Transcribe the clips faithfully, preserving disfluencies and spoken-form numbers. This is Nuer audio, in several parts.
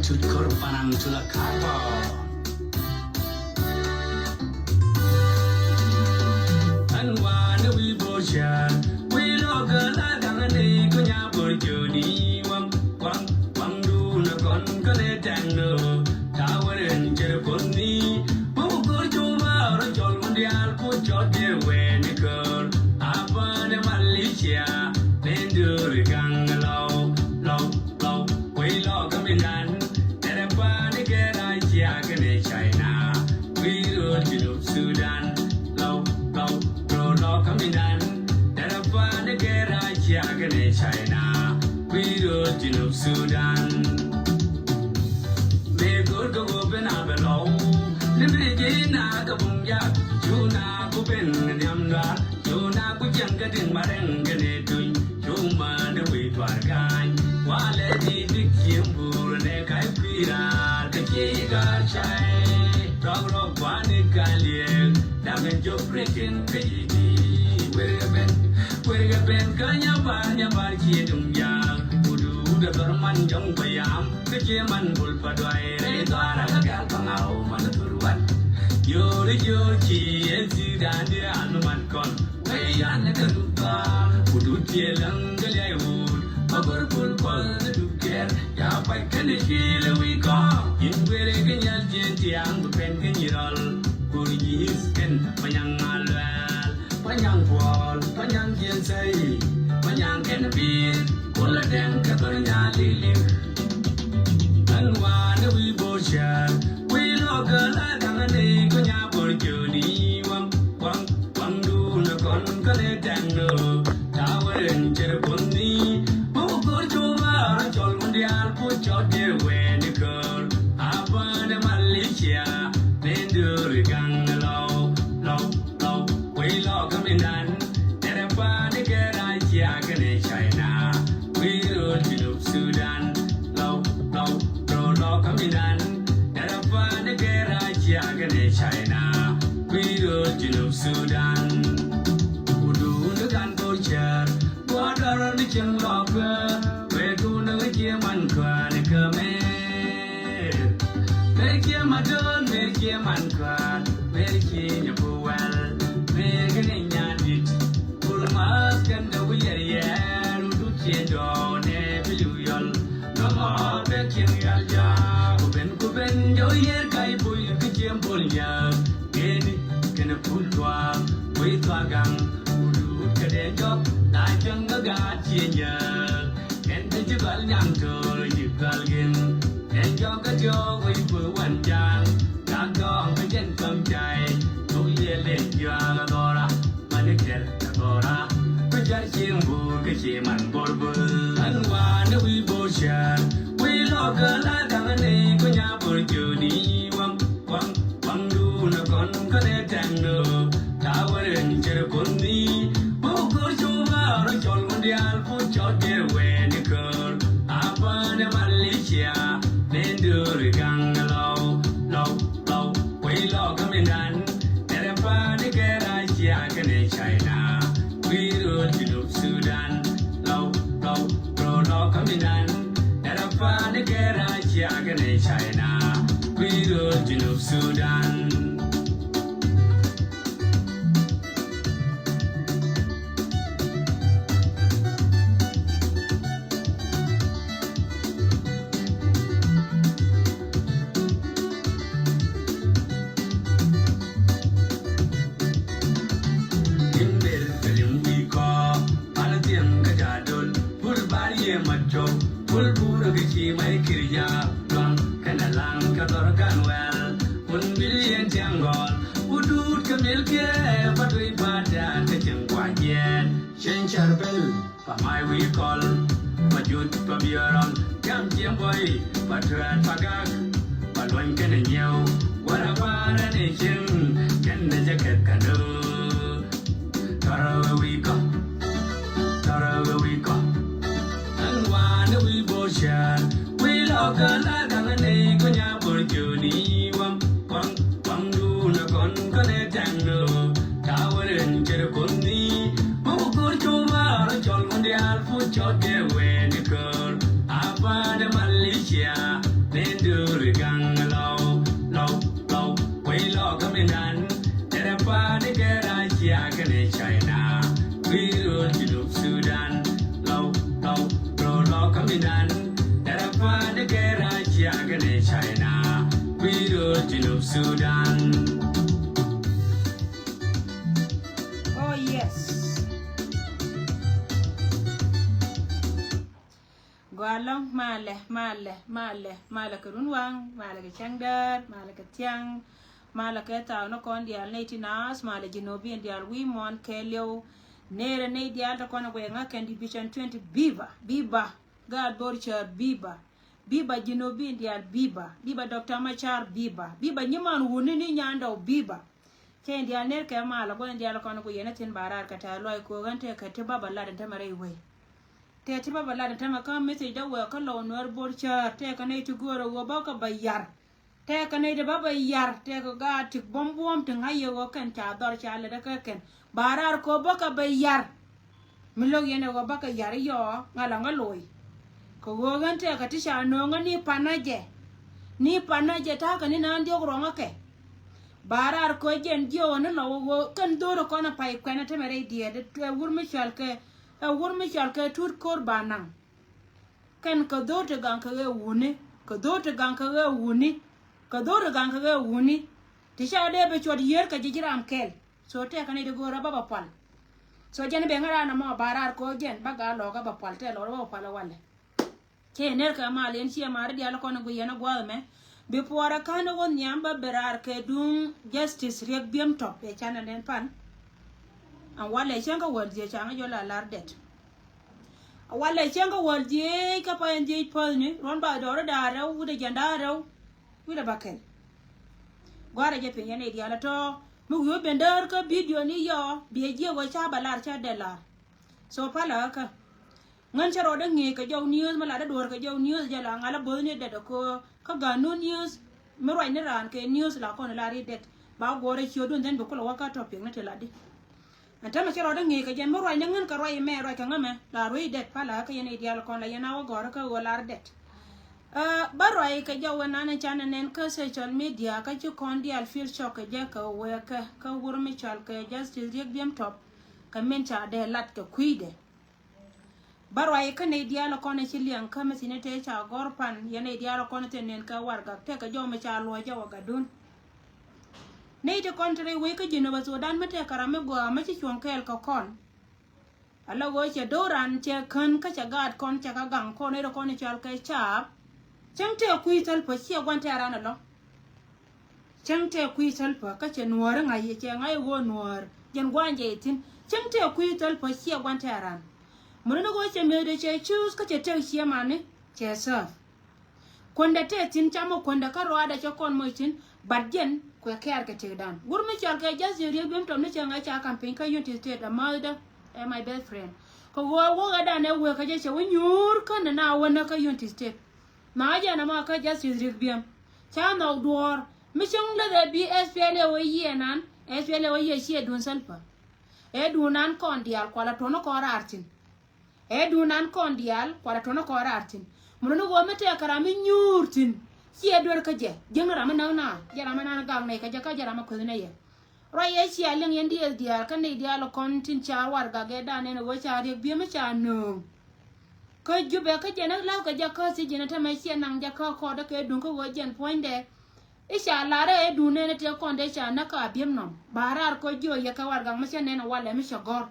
Tut kor panang tula kaba. An wane wi bocha, wi loga la dangane kunya borjoni wang, wang, wang du na kon kane tangno. Tawaren jer konni, bu gor juma ro jol mundial ku jode weni kor. Abane Malaysia, nendur gang low, low. Low, wei lɔ kä mindan, derɛ pani kɛ Russia kɛnɛ China. Kui̱ rööl Junub Sudan. Low, low, rööl lɔ kä mindan, derɛ pani kɛ Russia kɛnɛ China. Kui̱ rööl Junub Sudan. Mëë go̱o̱r kä ɣöö ben a bɛ lɔw, ni mëë ji̱ na kä bum jak, cu na ku ben nhiam duar, cu na ku jiɛŋ kä di̱ŋ marɛŋ kɛnɛ tuny. Cuma ni wi̱i̱ tuar ka̱ny walɛ di dik cieŋ buur nɛ ka̱c kui̱ raar kä ci gar cay. Rɔk rɔk gua̱ni ka liek da̱ŋ in jop rikin kä yi di. Werkɛ ben, werkɛ ben kä nyabar nyabar cie duŋ ja̱a̱ŋ. Kudu wut a dhɔr man jɔŋ bä yam kä cie man bul pa duay rɛy dhɔara kä gal pa ŋaw man a thur wat. Yor yor ci en si dan di ran man kɔn. Wei yan kä duk dhɔr ku dut tiɛ läŋ kä liay wut. Ba gor bul kuɔl kä duk kɛr ya pac kɛn i̱ lɛ wi̱i̱ kɔn. In were kä nyal jiɛn tiaŋ bi pɛn kä nyi rɔl. Kur nyi is kɛn pa nyaŋ ŋal luɛɛl pa nyaŋ puɔl pa nyaŋ jiɛn sɛy pa nyaŋ kɛn bi̱i̱t. Kulɛ dɛŋ kä dhɔr nyal lilik. An wanɛ wi̱i̱ bor cär wi̱i̱ lɔkä la daŋä ney kä nya bor jiöni waŋ. Waŋ, waŋ duun a kɔn kä lɛ tɛŋ nöök. Ta̱a̱ wä ren cɛ rɛ puɔ̱n ni. Bä wä go̱r cu bä rɔ cɔl mun diaal puɔ̱c cɔt dier wee ni köör. A bänɛ Malaysia ni nduuri gaŋ ni lɔw, lɔw, lɔw. Wee lɔkä mindan. Derɛ pa̱a̱ni kɛ Russia kɛnɛ China. Kui̱ rööl Junub Sudan. Lɔw, lɔw, rööl lɔkä mindan. Derɛ pa̱a̱ni kɛ Russia kɛnɛ China. Kui̱ rööl Junub Sudan. Wudun di kan go̱r cär. Gua̱a̱r dɔr ni cieŋ lɔkä. Wee duun di cie man kɔaani kä mëë. Mer cie ma döön, mer cie man kɔaar, mer cie nyɛ bi wɛl, mer kɛ ni nyan dit. Bul ma̱a̱th kɛn dee wi̱i̱ yɛr yɛɛr, wut dut cie dɔɔnɛ bi li̱w yɔl. Nɔmɔ bɛ kieŋ yal jaak, ku ben, ku ben jɔw yɛr ka i̱ bul kä cie bul nyaak. Keni kɛnɛ pul tuaak, wi̱i̱ tuaak gaŋ, wut dut kɛ dee jɔk, la cäŋ kä gaat cie nyaak. Kɛn kä ji̱ gɔl nyaŋ to̱o̱r ji̱ gɔl gin. Kɛn jɔk kä tiɔɔk wi̱i̱ kui̱ wan ja̱a̱ŋ. Dak dɔɔŋ kä jɛn päm cay. Thok liɛl lɛ jiɔaak a dhɔra. Mani kɛl a dhɔra. Kä jar cieŋ buur kä cie man bor bur. An wanɛ wi̱i̱ bor cär. Wi̱i̱ lɔkä la daŋä ney kä nya bor jiöni waŋ. Waŋ, waŋ duun a kɔn kä lɛ tɛŋ nöök. Ta̱a̱ wä ren cɛ rɛ ko̱n ni. Bä wä go̱r cu bä rɔ cɔl mun diaal puɔ̱c cɔt dier wee ni köör. A bänɛ Malaysia ni nduuri gaŋ ni lɔw, lɔw, lɔw. Wee lɔkä mindan. Derɛ pa̱a̱ni kɛ Russia kɛnɛ China. Kui̱ rööl Junub Sudan. Lɔw, lɔw, rööl lɔkä mindan. Derɛ pa̱a̱ni kɛ Russia kɛnɛ China. Kui̱ rööl Junub Sudan. Tin ber kɛ liŋ wi̱i̱ kɔ, pal thiɛŋ kä ja̱ dol. Pul bar yie mat cok, pul burä kɛ ci may kir ya̱a̱k. Luaŋ kɛnɛ laŋ kɛ dhɔr gan wɛl. Kun bil yɛn tiaŋ gɔl, wut dut kɛ mil kiɛ, ba tui̱ ba dɛɛn kɛ cieŋ kua jiɛɛn. Cieŋ cär bel, ba may wi̱i̱ kɔl, ba jut ba biɛrɔn, jam cieŋ bɔy, ba tuɛɛt ba gak, ba luɔny kɛnɛ nyiɛw, wärä ba rɛn i̱ cieŋ, kɛn dee jɛ kɛth kɛ nöök. Tɔrɛ wee wi̱i̱ kɔ, tɔrɛ wee wi̱i̱ kɔ. Ɛn wanɛ wi̱i̱ bor cär, wi̱i̱ lɔkä la daŋä ney kä nya bor jiöni waŋ, waŋ, waŋ duun a kɔn kä lɛ tɛŋ nöök. Ta̱a̱ wä ren cɛ rɛ ko̱n ni. Bä wä go̱r cu bä rɔ cɔl mun diaal puɔ̱c cɔt dier wee ni köör. A bänɛ Malaysia ni Kaminan, dere pa de gera chia kene China. Wirul Junub Sudan. Low, low, low, low, kaminan. Dere pa de gera chia kene China. Wirul Junub Sudan. Oh, yes. Gɔaa ɛlɔ̱ŋ, malɛ, malɛ, malɛ, malɛ kɛ runwaŋ, malɛ kɛ cäŋdäär, malɛ kɛ thiaŋ, malɛ kɛ thaw ni kɔn diaal nɛy ti naath, malɛ Junubin diaal wi̱i̱ muɔ̱ɔ̱n kɛɛliw. Nërɛ nɛy diaal ti kɔn ɛ guɛy ŋa̱ kɛn Division twenty, biba, biba, gaat Bor Cäär, biba, biba Junubin diaal, biba, biba Doctor Machar, biba, biba nyiman wuni ni nyandɔw, biba. Cɛ in diaal ner kɛ mal a guɔ in diaal kɔn ku yɛn a thin ba raar kɛ tɛ̈th luɔi ko̱o̱k ɛn tëë kɛ ti baba lat in tämɛ rɛy wei. Tëë ti baba lat in tämɛ kä message dee wee kä lɔw Nuɛr Bor Cäär tëë kɛ nɛy ti göörä ɣöö bä kɛ bä yar. Tëë kɛ nɛy ti bä bä yar tëë kɛ gaat ti buɔ̱m buɔ̱m ti ŋa̱c yɛ ɣöö kɛn ca dhɔr ca lät kä kɛn ba raar ko̱o̱k bä kɛ bä yar. Mi lo̱k yɛn ɛ ɣöö bä kɛ yar i̱ yɔɔ ŋa̱ la ŋa̱ lo̱c. Kɛ ɣöö ɣän tëë kɛ ti ca nööŋä ni panä jɛ. Ni panä jɛ ta̱a̱ kɛ ni naan diɔ̱k rɔ̱ŋä kɛ. Ba raar ko̱ jɛn jiöwä ni lɔ wä wä kɛn dho̱r kɔn a pay kuɛn a tämɛ rɛy diɛɛt ɛ wur mi cɔal kɛ, ɛ wur mi cɔal kɛ Tut Ko̱r Ba Naŋ. Kɛn kɛ dho̱r ti gaŋ kɛ ɣɛɛ wuni, kɛ dho̱r ti gaŋ kɛ ɣɛɛ wuni, kɛ dho̱r ti gaŋ kɛ ɣɛɛ wuni. Ti ca dee bɛ cuɔt yiër kɛ ji̱ ji̱ ram kɛl. So tɛk kɛ ni di go̱o̱rä bä bä pual. So jɛn ben ŋäran ɛmɔ ba raar ko̱ jɛn bä gaa lɔɔkä bä pual tɛk lɔɔr bä bä pual ɛ walɛ. Cɛ ner kɛ mal in ciɛ mari dial kɔn in gui yɛn a gua̱a̱th ɛmɛ. Bi puɔrɛ ka̱n in wä nhiam bä bi raar kɛ duŋ Justice Riek Biem Top ɛ can in den pan. An walɛ cäŋ kä wäl jiɛ caŋ jɔ la lar det. A walɛ cäŋ kä wäl jiɛ kä pa in jiɛ päthni ruɔn ba dɔɔri da̱a̱ rɛw wi̱dɛ jɛn da̱a̱ rɛw. Wi̱dɛ ba kɛl. Gɔ̱a̱rɛ jɛ piny yɛn i̱ diaal a tɔ̱ mi wi̱i̱ wä ben däär kä bidio ni yɔ biɛ jiɛ wä ca ba lar ca dɛ lar. So palä kä ŋän cä rɔɔdä ŋi̱i̱c kɛ jɔw news mi latdä duɔ̱ɔ̱r kɛ jɔw news jɛ la ŋa̱l a bo̱thni dɛt a ko̱ kä ga̱n nu news. Mi ruacni raan kɛ news la kɔn lar i̱ dɛt ba guɔ̱ɔ̱rɛ ciötdun then bi kulɛ wä kä topic ni ti latdi. Ɛn tämɛ cä rɔɔdä ŋi̱i̱c kɛ jɛn mi ruacni ŋän kɛ ruac imɛ ruac kɛ ŋämɛ la ruec dɛt palä kä yɛn i̱ diaal kɔn la yɛn a wä gɔ̱rä kä ɣöö lar dɛt. Ɛ bä ruac kɛ jɔw wä nan in canɛ nɛn kä social media kä ci kɔn diaal feel shock kɛ jɛ kɛ wëë kɛ kä wur mi cɔal kɛ Justice Riek Biem Top. Kɛ min ca dee lat kɛ kui̱dɛ. Bä ruac kä nɛy diaal kɔn ci liɛŋ kä mi thi̱n tëë ca gɔ̱r pan yɛn nɛy diaal kɔn thi̱n nɛn kä warɛgak tëë kɛ jɔw mi ca luɔ̱c jɛ wä gatdun. Nɛy ti kɔn te rɛy wec kä Jinub Sudan mi tëë kɛ ram mi gɔaa mi ci cuɔ̱ŋ kɛɛl kɛ kɔn. Ala ɣöö cɛ do̱ran cɛ kän kä cɛ gaat kɔn cɛ kä gaŋ kɔn nɛy ti kɔn cɔal kɛ caap. Cäŋ tëë kui̱ thäl pä ciɛ gua̱n tɛ̈ran ɛlɔ. Cäŋ tëë kui̱ thäl pä kä cɛ nuäär ŋa̱c cɛ ŋa̱c ɣöö nuäär jɛn gua̱a̱n jɛ ithin. Cäŋ tëë kui̱ thäl pä ciɛ gua̱n tɛ̈ran. Muni ni ɣöö cɛ mëëdɛ cɛ cuuth kä cɛ tëk ciɛ mani cɛ sääp. Kuändɛ tëë thi̱n camɔ kuändɛ kä ruaadɛ cɛ kɔn moc thi̱n. Bat jɛn kuɛ kɛɛr kɛ tëkdan wur mi cɔal kɛ Justice Riek Biem Top ni cɛ ŋa̱c ca ka̱m piny kä Unity State amäthdä. Ɛ my best friend kɛ ɣöö wäkädan ɛ wëë kä jɛ cɛ wä nyuur kä nɛ na wänä kä Unity State. Makä jɛn ɛmɔ kä Justice Riek Biem ca nhɔk duɔ̱ɔ̱r mi cäŋ läth ɛ bi S P L A wä yiëë nan S P L A wä yiëë ciɛ duun Salva. Ɛ duun nan kɔn diaal kualɛ tuɔ̱n kɔn raar thi̱n. Ɛ duun nan kɔn diaal kualɛ tuɔ̱n kɔn raar thi̱n. Mun ni ɣöö mi tɛk kɛ ram mi nyuur thi̱n ciɛ duer kä jɛ jiäkni ram mi näk na jɛ ram mi nan gak nɛy kä jɛ kä jɛ ram mi kueth nɛy yɛ. Ruac yɛ cia liŋ yɛn diɛth diaal kä nɛy diaal kɔn tin ca warɛgak ɛ dan nɛn ɣöö ca Riek Biem mi ca nööŋ. Kä Jubɛ kä jɛn ɛ la̱th kɛ jɛ kä thiec jɛn ɛ tämɛ ciɛ naŋ jɛ kä kɔɔdɛ kɛ duŋ kä ɣöö jɛn puɔ̱nydɛ. I̱ ca lar ɛ duŋ nɛn ɛ tëë kɔn dee ca näk kä Abiɛm nɔm ba raar kä jiö yɛ kɛ warɛgak mi cɛ nɛn ɛ walɛ mi cɛ gɔ̱r.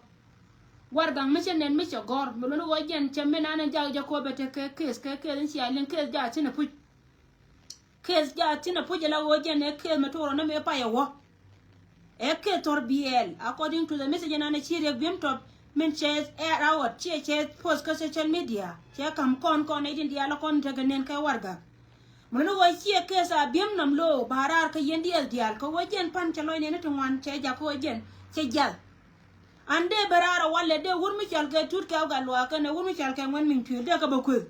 Warɛgak mi cɛ nɛn mi cɛ gɔ̱r mi luɔ̱n ɣöö jɛn cɛ mi nan ɛ jak jɛ kɔɔpɛ tekɛ keth kɛ keth in cia liŋ keth jak thi̱n ɛ puc. Case jaa thi̱n a puc ala ɣöö jɛn ɛ case mi tuɔrɔ ni mi pay a wä. Ɛ case thɔr B L according to the message nan a ci Riek Biem Top min cɛ air out ci ɛ cɛ post kä social media cɛ ka̱m kɔn kɔn nɛy tin diaal kɔn tekɛ nen kɛ warɛgak. Mi ni ɣöö ci ɛ case a Biem Nɔm lo̱o̱ ba raar kä yɛn diaal diaal kɛ ɣöö jɛn pan cɛ lɔc nɛn ti ŋuan cɛ jak kä ɣöö jɛn cɛ jal. An dee bɛ raar a walɛ dee wur mi cɔal kɛ Tut Kɛw Gatluak kɛnɛ wur mi cɔal kɛ Ŋuɛn Min Cuël dee kɛ bɛ kueth.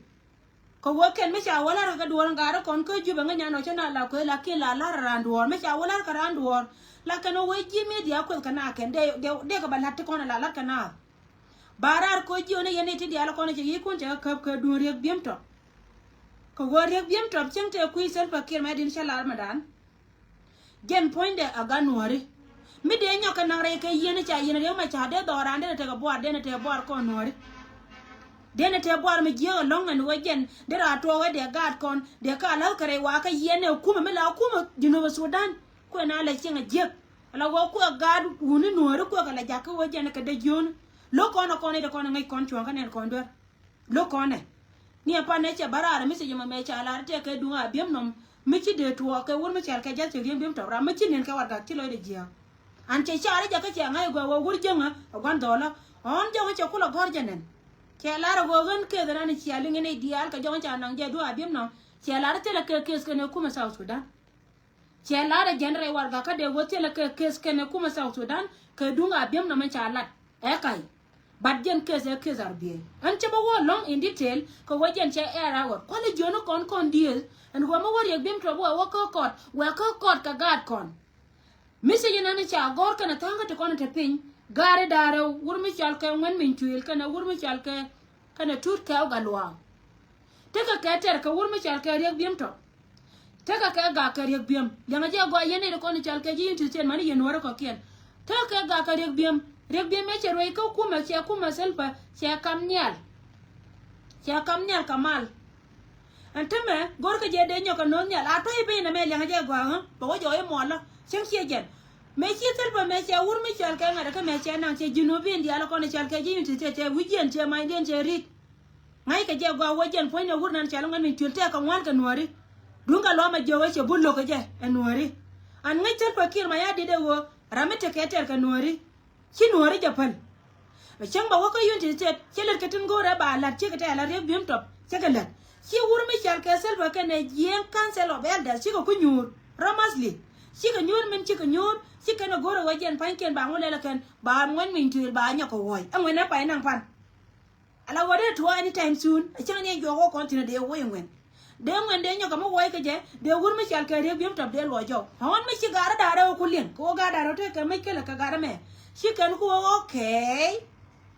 Kɛ ɣöö kɛn mi ca wä la̱r kɛ duɔ̱ɔ̱r ŋa̱a̱r kɔn kä Jubɛ ŋäc nyan ɔ cä na la kueth lakin la la̱r raan duɔ̱ɔ̱r mi ca wä la̱r kɛ raan duɔ̱ɔ̱r. La kɛn ɣöö wec ji̱ media kueth kɛ na kɛn dee dee kɛ bɛ la̱t ti kɔn la la̱r kɛ na. Ba raar kɛ ɣöö ji̱ ɣän ɛ yɛn ni ti diaal kɔn cɛ yiëëkun cɛ kɛ käp kɛ duun Riek Biem Top. Kɛ ɣöö Riek Biem Top cieŋ tëë kui̱ Salva Kiir mɛ din cä lar mɛ dan. Jɛn puɔ̱nydɛ a gat nuɔ̱ɔ̱ri. Mi dee nyɔk kɛ naŋ rɛy kɛ yieen ca yieen riek mɛ ca dee dhɔɔran dee nɛ tekɛ buar dee nɛ tekɛ buar kɔn nuɔ̱ɔ̱ri. Dee nɛ tekɛ buar mi jiääk ɛlɔ̱ŋ ɛn ɣöö jɛn dee raa tuɔɔk ɛ dee gaat kɔn dee ka la̱th kɛ rɛy wakä yieen ɛ kumɛ mi la kumɛ Junub Sudan. Kuɛ na lɛ cieŋ a jiäk ala ɣöö kuɛ gaat wuni nuɔ̱ɔ̱ri kuɛ kɛ la jakä ɣöö jɛn kɛ dee jiööni. Lo̱k kɔn ɛ kɔn ɛ dee kɔn ɛ ŋäc kɔn cuɔ̱ɔ̱ŋ kä nɛn kɔn duer. Lo̱k kɔnɛ. Ni a pan nɛ cɛ bä raar mi sɛ jɛ mɛ mɛ ca lar tɛ kɛ duŋ a biɛm nɔm. Mi ci dee tuɔɔk kɛ wur mi cɔal kɛ jɛ cɛ riɛm biɛm tɔp ram mi ci nen kɛ wargak ci lɔcdɛ jiääk. An cɛ car jɛ kä cɛ ŋa̱c gɔaa wä wur jäŋä a gua̱n dhɔlä. Ɔn jɔŋä cɛ kulɛ gɔ̱r jɛ nɛn. Cɛ lar a ɣöö ɣän keth ran cia liŋ in i̱ diaal kɛ jɔŋä ca naŋ jɛ duŋ a biɛm nɔm. Cɛ lar thilɛ kɛ kes kɛn ɛ kumɛ South Sudan. Cɛ lar ɛ jɛn rɛy warɛga kä dee wä thilɛ kɛ kes kɛnɛ kumɛ South Sudan kɛ duŋ a biɛm nɔmɔ ca lat. Ɛ ka̱y. But jɛn kes ɛ kes ar biey. Ɛn cɛ bä wä lɔŋ in detail kɛ wä jɛn cɛ air a ɣɔt. Kualɛ jiöni kɔn kɔn dieth. Ɛn wä mi wä riɛk biɛm tuɔp wä wä kä kɔt. Wɛ kä kɔt kɛ gaat kɔn. Message in ɛn ca gɔr kɛnɛ tha̱a̱ŋ kä ti kɔn te piny. Gaari da̱a̱rɛ wur mi cɔal kɛ ŋuɛn min cuil kɛnɛ wur mi cɔal kɛ kɛnɛ tut kɛw ga luaaŋ. Tekɛ kɛ tɛr kɛ wur mi cɔal kɛ riɛk biɛm tɔp. Tekɛ kɛ gak kɛ riɛk biɛm. Liɛŋɛ jɛ gɔaa yɛn nɛy ti kɔn cɔal kɛ ji̱ United States mani yɛn nuɔ̱ɔ̱ri kɔ̱kiɛn. Tekɛ kɛ gak kɛ riɛk biɛm. Riɛk biɛm mɛ cɛ ruec kä kumɛ cɛ kumɛ Salva cɛ kam nhial. Cɛ kam nhial kɛ mal. Ɛn temɛ go̱rkɛ jɛ dee nyɔk kɛ no̱o̱ŋ nhial a tɔ̱ i̱ piny nɛmɛ liɛŋɛ jɛ gɔaa ɣä bɛ wä jɔɔc i̱ muɔlä cäŋ ciɛ jɛn. Mëë ci Salva mëë cɛ wur mi cɔal kɛ ŋa̱t kä mëë cɛ naŋ cɛ ji̱n wä bi in diaal kɔn cɔal kɛ ji̱ United States cɛ wi̱c jiɛn cɛ ma̱nydiɛn cɛ ri̱t. Ŋa̱ckɛ jɛ gɔaa wä jɛn puɔ̱ny ni wur nan cɔal i̱ ŋuɛn min cuil tɛk kɛ ŋuan kɛ nuɔ̱ɔ̱ri. Duŋ kɛ luaam a jiök ɛ cɛ bul lo̱k kɛ jɛ ɛ nuɔ̱ɔ̱ri. An ŋäc Salva Kiir Mayardit ɛ ɣöö ram mi tekɛ tɛr kɛ nuɔ̱ɔ̱ri. Ci nuɔ̱ɔ̱ri jɛ päl. Mɛ cäŋ ba wä kä United States cɛ lät kɛ tin go̱o̱rɛ ba la̱t cikɛ tɛ̈ɛ̈l a riek bi̱em tɔp cɛ kɛ la̱t. Ci wur mi cɔal kɛ Salva kɛnɛ Jiɛɛŋ Council of Elders cikɛ ku nyuur. Ram Asli. Cikɛ nyuur min cikɛ nyuur ci kɛn ɛ go̱o̱rɛ wä jɛn pa̱nykiɛn ba ŋu lɛl ɛ kɛn ba ŋuɛn min tuëël ba nyɔk kɛ wuɔ̱c. Ɛŋuɛn ɛ pay naŋ pan. Ala ɣöö dee tuɔɔk anytime soon. A cäŋ ni ɛn juɔk wä kɔn thi̱n a dee wä i̱ ŋuɛn. Dee ŋuɛn dee nyɔk kɛ mi wuɔc kɛ jɛ dee wur mi cɔal kɛ riek bi̱em tɔp dee luɔc jɔw. Ɣän mi ci gaari da̱a̱r rɛw ku liŋ kɛ wä gaari da̱a̱r rɛw tëëkɛ mi kɛlɛ kɛ gaari mɛ. Ci kɛn ku wä okay.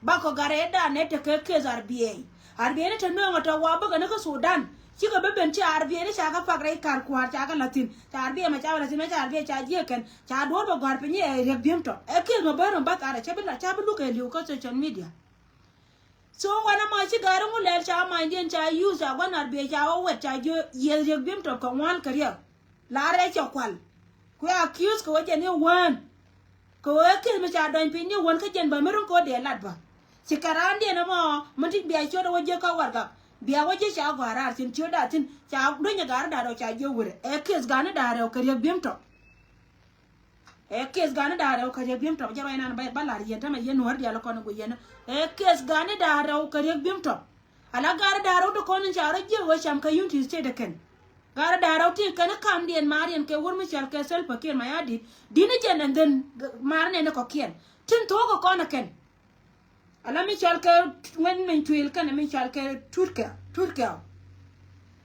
Bakɔ gaari ɛ da̱a̱r nɛ tekɛ case R B I. R B I ni te nööŋ ɛ tɔ wa bäkɛ ni kä Sudan. Cikɛ bä ben ci R B I ni ca kɛ pak rɛy kar kua̱r ca kɛ la̱thi̱n ca R B I mɛ ca kɛ la̱thi̱n mɛ ca R B I ca jiɛ kɛn ca duɔ̱ɔ̱r bɛ gɔ̱a̱r piny ɛ riek bi̱em tɔp ɛ case mɛ bä röm bath arɛ ca bi luk kɛ li̱w kä social media. So wanɛ ma ci gaari ŋu lɛl ca ma̱nydiɛn ca use ca gua̱n ar biɛ ca wä wɛt ca jiö yieth riek bi̱em tɔp kɛ ŋuan kɛ riɛk. La rɛc cɛ kual. Kuɛ accuse kɛ wä jɛn i̱ wään. Kɛ wä kith mi ca dɔny piny ni wän kä jɛn bä mi rin kɛ wä dee lat bä. Ci kɛ raandiɛn ɛmɔ mi ti bia ciöt ɛ wä jiök kä warɛgak. Bia wä jiök ca gɔaa raar thi̱n ciöt da̱a̱ thi̱n ca duny ɛ gaari da̱a̱ rɛw ca jiök wurɛ ɛ kith ga̱a̱ni da̱a̱ rɛw kɛ riek bi̱em tɔp. Ɛ case ga̱a̱ni da̱a̱ rɛw kɛ riek bi̱em tɔp jɛ ruac nan ba lar yɛn tämɛ yɛn nuɔ̱ɔ̱ri diaal kɔn i̱ guic yɛn. Ɛ case ga̱a̱ni da̱a̱ rɛw kɛ riek bi̱em tɔp. Ala ga̱a̱ri da̱a̱ rɛw ti kɔn in ca rɔ jiɛk ɣöö cam kɛ Unity State ɛ kɛn. Ga̱a̱ri da̱a̱ rɛw ti kɛn i̱ kamdiɛn maariɛn kɛ wur mi cɔal kɛ Salva Kiir Mayardit di̱t ni jɛn ɛn dhän maari nɛn i̱ kɔ̱kiɛn tin thuɔ̱ɔ̱k kɛ kɔn ɛ kɛn. Ala mi cɔal kɛ ŋuɛn min cuil kɛnɛ mi cɔal kɛ Turkey, Turkey.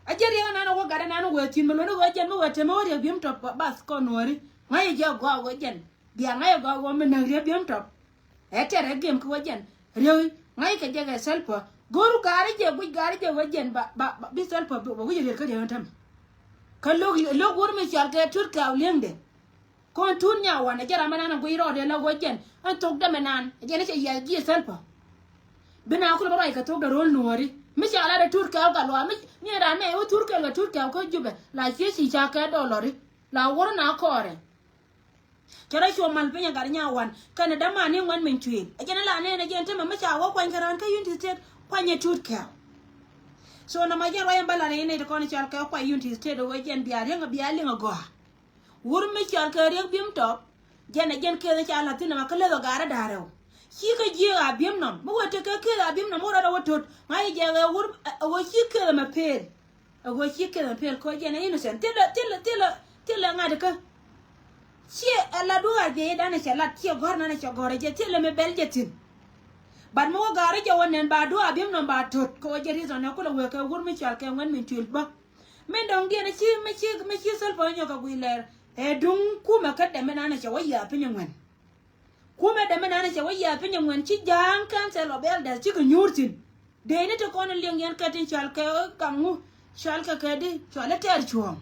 A jɛ riɛk nan wä gat nan wee thi̱n mi luɔ̱n wee jɛn mi wee temɛ wä riɛk bi̱em tɔp bath kɔn nuɔ̱ɔ̱ri. Ŋa̱c jɛ gɔaa wee jɛn bia ŋa̱c gɔaa wee mi näk riɛk bi̱em tɔp. Ɛ tɛr ɛ gem kɛ wee jɛn riɛk ŋa̱c kɛ jɛ kɛ Salva go̱o̱r gaari jɛ guic gaari jɛ wee jɛn ba ba bi Salva ba wi̱c riɛk kä riɛk tämɛ. Kä lo̱k lo̱k wur mi cɔal kɛ Turkey li̱eŋdɛ. Kɔn tun nya wan ɛ jɛ ram ɛnan ɛ guic rɔɔdɛ la wä jɛn ɛn thok dämɛ nan ɛ jɛn ɛ cɛ yiath ji̱ Salva. Bi na kulɛ bä ruac kɛ thok dɛ ro̱l nuɔ̱ɔ̱ri mi ca lat ɛ Turkey kä luaak mi mi ɛ ran mɛ ɛ wä Turkey kɛ Turkey kä Jubɛ la ciec ci ca kɛ dɔlɔri la wur na kɔɔrɛ. Cɛ rɔ cuɔ mal piny ɛ gat nya wan kɛnɛ däman ni ŋuɛn min cuëël ɛ jɛn ɛ la nɛn ɛ jɛn tämɛ mi ca wä kuany kɛ raan kä Unity State kuany ɛ Turkey. So nɔmɔ jɛn ruac ɛn bä lat ɛ yɛn ɛ ti kɔn ɛ cɔal kɛ kuany Unity State ɛ wä jɛn bia riäŋ bia liŋ ɛ gɔaa. Wur mi cɔal kɛ riek bi̱em tɔp. Jɛn ɛ jɛn keth ca la̱th thi̱n ɛmɛ kä leth ɔ gaari da̱a̱r rɛw. Cikɛ jiëëk a bi̱em nɔm mi wee tekɛ keth a bi̱em nɔm wä rɔɔdɛ wä tot ŋa̱c jɛ ɛ wur ɛ ɣöö ci keth ɛmɛ pëël. Ɛ ɣöö ci keth ɛmɛ pëël kɛ ɣöö jɛn ɛ innocent thilɛ thilɛ thilɛ thilɛ ŋa̱t kä. Ciɛ ɛ la duɔ̱ɔ̱r a biɛ i̱ danɛ cɛ lat ciɛ gɔ̱r nanɛ cɛ gɔ̱r ɛ jɛ thilɛ mi bɛl jɛ thi̱n. But mi wä gaari jɛ wä nɛn ba duɔ̱ɔ̱r a bi̱em nɔm ba tot kɛ ɣöö jɛ reason ɛ kulɛ wee kɛ wur mi cɔal kɛ ŋuɛn min tuil bä. Min dɔ̱ŋ diɛn ci mi ci mi ci Salva nyɔk kɛ guic lɛr ɛ duŋ kumɛ kä dɛmɛ nanɛ cɛ wä yiath piny ŋuɛn. Kumɛ dɛmɛ nanɛ cɛ wä yiath piny ŋuɛn ci Jiɛɛŋ Council of Elders cikɛ nyuur thi̱n. Dee ni ti kɔn liŋ yɛn kɛ tin cɔal kɛ kaŋ ŋu cɔal kɛ kɛ di cɔal i̱ tɛɛr cuɔ̱ɔ̱ŋ.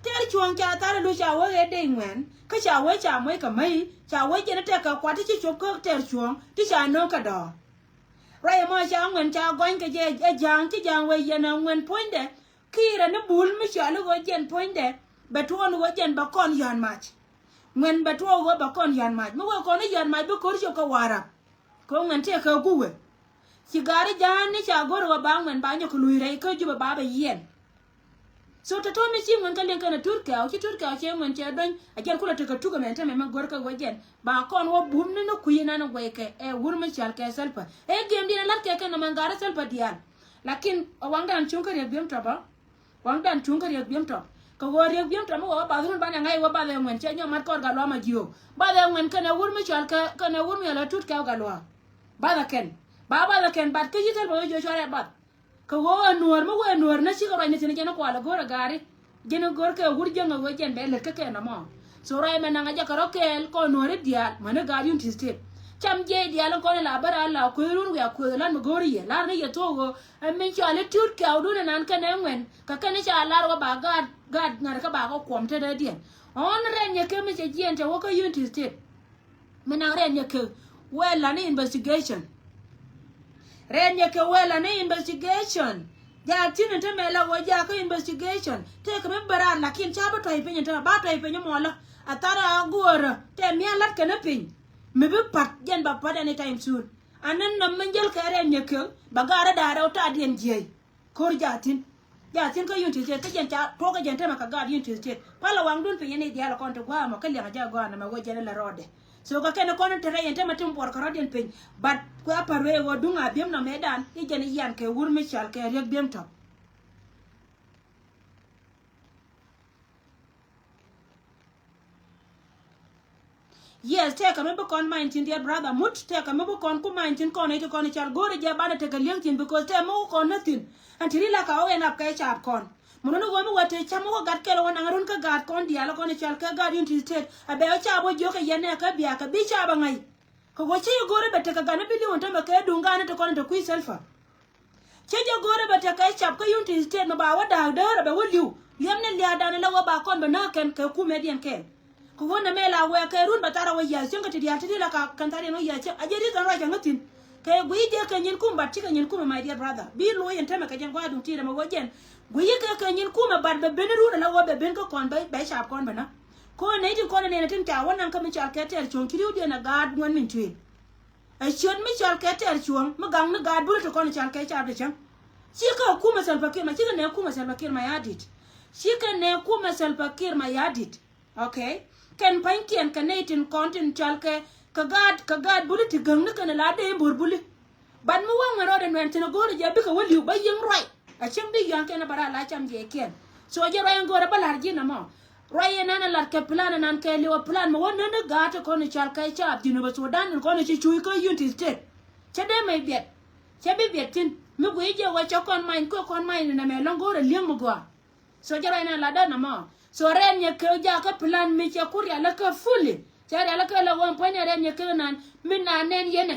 Tɛɛr cuɔ̱ɔ̱ŋ ca thar ɛ luc ca wee ɣet dee ŋuɛn kä ca wee ca moc kɛ mäc ca wee jɛn ɛ tɛk kɛ kuat ti ci cop kä tɛɛr cuɔ̱ɔ̱ŋ ti ca no̱o̱ŋ kɛ dɔ̱ɔ̱r. Ruac ɛmɔ ca ŋuɛn ca gɔny kɛ jɛ ɛ ja̱a̱ŋ ci ja̱a̱ŋ wee yɛn ɛ ŋuɛn puɔ̱nydɛ. Kiirɛ ni bul mi cɔal i̱ ɣöö jɛn puɔ̱nydɛ bɛ tuɔɔn i̱ ɣöö jɛn bɛ kɔn yɔ̱a̱n mac. Ŋuɛn bɛ tuɔɔk ɣöö bɛ kɔn yɔ̱a̱n mac mi wee kɔn i̱ yɔ̱a̱n mac bi ko̱r cop kɛ wa̱a̱ rap. Kɛ ɣöö ŋuɛn tëëkɛ guwɛ. Ci gaari ja̱a̱n ni ca go̱r i̱ ɣöö ba ŋuɛn ba nyɔk kɛ luc rɛy kä Jubɛ ba bɛ yiɛn. So tɔ̱tɔ̱ mi ci ŋuɛn kä liŋ kɛn a tut kɛɛw ci tut kɛɛw cɛ ŋuɛn cɛ dɔ̱ny a jɛn kulɛ tekɛ tuk ɛmɛn tämɛ mɛ go̱r kɛ wä jɛn ba kɔn wä bum ni ni kui̱ nan guɛy kɛ ɛ wur mi cɔal kɛ Salva ɛ gɛm diɛn a la̱t kɛ kɛn nɔmɔ ɛ gat ɛ Salva diaal. Lakin ɛ waŋdan cuŋ kä Riek Biem Top ɔ. Waŋdan cuŋ kä Riek Biem Top kɛ ɣöö Riek Biem Top mi wä wä bath run banɛ ŋa̱c wä bath ɛ ŋuɛn cɛ nyɔk mat kɔr gat luam a jiök bath ɛ ŋuɛn kɛn ɛ wur mi cɔal kɛ kɛn ɛ wur mi cɔal ɛ tut kɛɛw gat luam. Bath ɛ kɛn ba bath ɛ kɛn bat kä ci Salva wä jiök cuarɛ bath. Kɛ ɣöö ɛ nuɔ̱ɔ̱r mi wee nuɔ̱ɔ̱r nä cikɛ ruac ni thi̱n jɛn ɛ kual ɛ go̱r ɛ gaari. Jɛn ɛ go̱r kɛ wur jäŋ ɛ ɣöö jɛn bɛ lät kä kɛ nɔmɔ. So ruac mɛ naŋ ɛ jɛ kɛ rɔ kɛɛl kɔn nuɔ̱ɔ̱ri diaal mäni gaat Unity State. Cam jiɛc diaal in kɔn in la bä raar la kueth run wiaa kueth lan mi go̱o̱ri yɛ lar ni yɛ thuɔ̱k ɣöö ɛ min cɔal i̱ ti̱t kɛɛwdun inan kɛn ɛ ŋuɛn kɛ kɛn i̱ ca lar wä ba gaat gaat ŋa̱t kä ba kɛ kuɔm tetdädiɛn. Ɣɔ̱n rɛn yɛ kɛ mi cɛ jiɛn te wä kä Unity State. Mi naŋ rɛn yɛ kɛ wɛl la ni investigation. Rɛn yɛ kɛ wɛl la ni investigation. Jaa thin in te mɛ la wä jaa kä investigation tëëkɛ mi bä raar lakin ca bi tɔy piny in te mɛ ba tɔy piny mɔ la. A thar a guɔrä tɛ mi a lat kɛ ni piny. Mi bi pat jɛn ba pat anytime soon. A ni nɔm mi jäl kɛ rɛn yɛ kɛ ba gaarä da̱a̱ rɛw ta̱a̱diɛn jiɛc. Ko̱r jathin. Jathin kä Unity State kä jɛn ca tuɔkä jɛn temɛ kɛ gaat Unity State. Palɛ waŋdun piny ni diaal kɔn ti gua̱a̱ mɔ kä liɛŋ a jɛ gɔaa nɛmɛ wä jɛn ilɛ rɔɔdɛ. So kɛ kɛn kɔn in te rɛy in temɛ tin buɔr kɛ rɔɔdiɛn piny. But kuɛ a pär wee wä duŋ a biemnɔ mëëdan i̱ jɛn i̱ yian kɛ wur mi cɔal kɛ Riek Biem Top. Yes, tëëkɛ mi bi kɔn many thi̱n dear brother Mut, tëëkɛ mi bi kɔn ku many thi̱n kɔn i̱ ti kɔn i̱ cal go̱o̱rɛ jɛ banɛ tekɛ li̱eŋ thi̱n because tëë mi wä kɔn nä thi̱n. Ɛn ti ri la ka wä ɛn ap kɛ caap kɔn. Mun ni wä mi wä te cam wä gat kɛl wä naŋ run kä gaat kɔn diaal kɔn i̱ cal kɛ gaat Unity State. A bɛ wä caap wä jiök kɛ yɛn nɛ kä biakä bi caap a ŋa̱c. Kɛ wä ci go̱o̱rɛ bɛ tekɛ gat ni bi li̱w ɛn tämɛ kɛ duŋ gaat ni ti kɔn i̱ te kui̱ Salva. Cä jɛ go̱o̱rɛ bɛ tekɛ cap kä Unity State mɛ ba wä da̱a̱k däärä bɛ wä li̱w. Liɛm ni lia̱a̱dan la wä ba kɔn bɛ nääk kɛn kɛ kumɛdiɛn kɛn. Kɛ wä nɛmɛ la wɛɛk kɛ run bɛ thar a wä yia̱a̱th cäŋ kä ti diaal ti ti la ka kɛn thar yɛn wä yia̱a̱th cäŋ a jɛ reason ruac kɛ ŋä thi̱n. Kɛ guiy jɛ kɛ nyin kumɛ but cikɛ nyin kumɛ my dear brother bi lo̱c ɛn tämɛ kɛ jɛn gua̱a̱r duŋ ti rɛmɛ wä jɛn. Guiy kɛ kɛ nyin kumɛ but bɛ ben run a la wä bɛ ben kä kɔn bɛ cap kɔn bɛ na. Kɔn nɛy tin kɔn nɛnɛ tin ca wä naŋ kä mi cɔal kɛ tɛɛr cuɔ̱ŋ ci riwdiɛn a gaat ŋuɛn min tuëël. Ɛ ciöt mi cɔal kɛ tɛɛr cuɔ̱ɔ̱ŋ mi gaŋ ni gaat buri ti kɔn cɔal kɛ cap ti cäŋ. Cikɛ kumɛ Salva Kiir ma cikɛ nɛ kumɛ Salva Kiir ma ya dit. Cikɛ nɛ kumɛ Salva Kiir ma ya dit. Okay. Kɛn pa̱nykiɛn kɛ nɛy tin kɔn tin cɔal kɛ kɛ gaat kɛ gaat buri ti gäŋ ni kɛn la dee bur buri. But mi waŋ ŋɛ rɔɔdɛ nuɛn thin a go̱o̱rɛ jɛ bikɛ wä li̱w bä yiëŋ ruac. A cieŋ di yɔ̱a̱ŋ kɛn a bä raar la cam jɛ kiɛn. So jɛ ruac in go̱o̱rɛ bä la̱r ji̱n ɛmɔ. Ruac in nan a la̱r kɛ plan nan kɛ li̱w a plan mi wä nän ni gaat ti kɔn i̱ cal kɛ caap Jinub Sudan in kɔn i̱ ci cuuc kä Unity State. Cɛ dee mɛy biɛt. Cɛ bi biɛt thi̱n. Mi guiy jɛ wä cɛ kɔn many kuɛ kɔn many ni nɛmɛ lɔ̱ŋ go̱o̱rɛ li̱eŋ mi gɔaa. So jɛ ruac nan la dee nɔmɔ. So rɛn nyɛ kɛ jakä plan mi cɛ ku rialä kä fully. Cɛ rialä kä la wä puɔ̱ny rɛn nyɛ kɛ nan mi na nɛn yɛnɛ.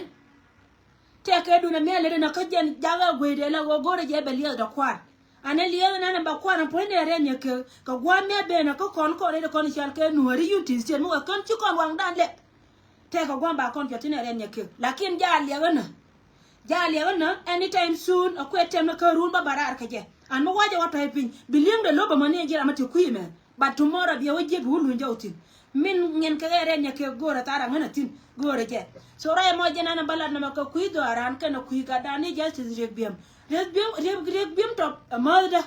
Tɛkɛ dunɛ mi a lɛ denɛ kä jɛn jakä guey dee la wä go̱rɛ jɛ bɛ liɛth dɔ kua̱r. Anɛ liɛth nanɛ bɛ kua̱r puɔ̱ny dee rɛn nyɛ kɛ kɛ gua̱a̱m mi a benɛ kä kɔn kɔn rɛy dee kɔn i̱ cal kɛ nuɔ̱ɔ̱ri Unity State mi wä kän ci kɔn waŋdan lɛ. Tɛkɛ gua̱a̱m ba kɔn jɔt tinɛ rɛn nyɛ kɛ lakin ja liɛth nä. Ja liɛth nä anytime soon a kuɛ tɛm ni kä run bä ba raar kɛ jɛ. An mi wacɛ wä tɔy piny bi li̱eŋdɛ lo̱p ɛmɔ ni ji̱ ram mi ti kui̱ mɛ. But tomorrow biɛ wä jiɛ bi wä luny jɔw thi̱n. Min ŋiɛn kɛ ɣɛɛ rɛn nyɛ kɛ go̱o̱rɛ thar aŋän a thi̱n go̱o̱rɛ jɛ. So rɔy ɛmɔ jɛ nan a bä lat nɛmɛ kɛ kui̱ dhɔaaran kɛnɛ kui̱ gatdan ni Justice Riek Biem. Riek Biem, Riek, Riek Biem Top ɛ määthdä.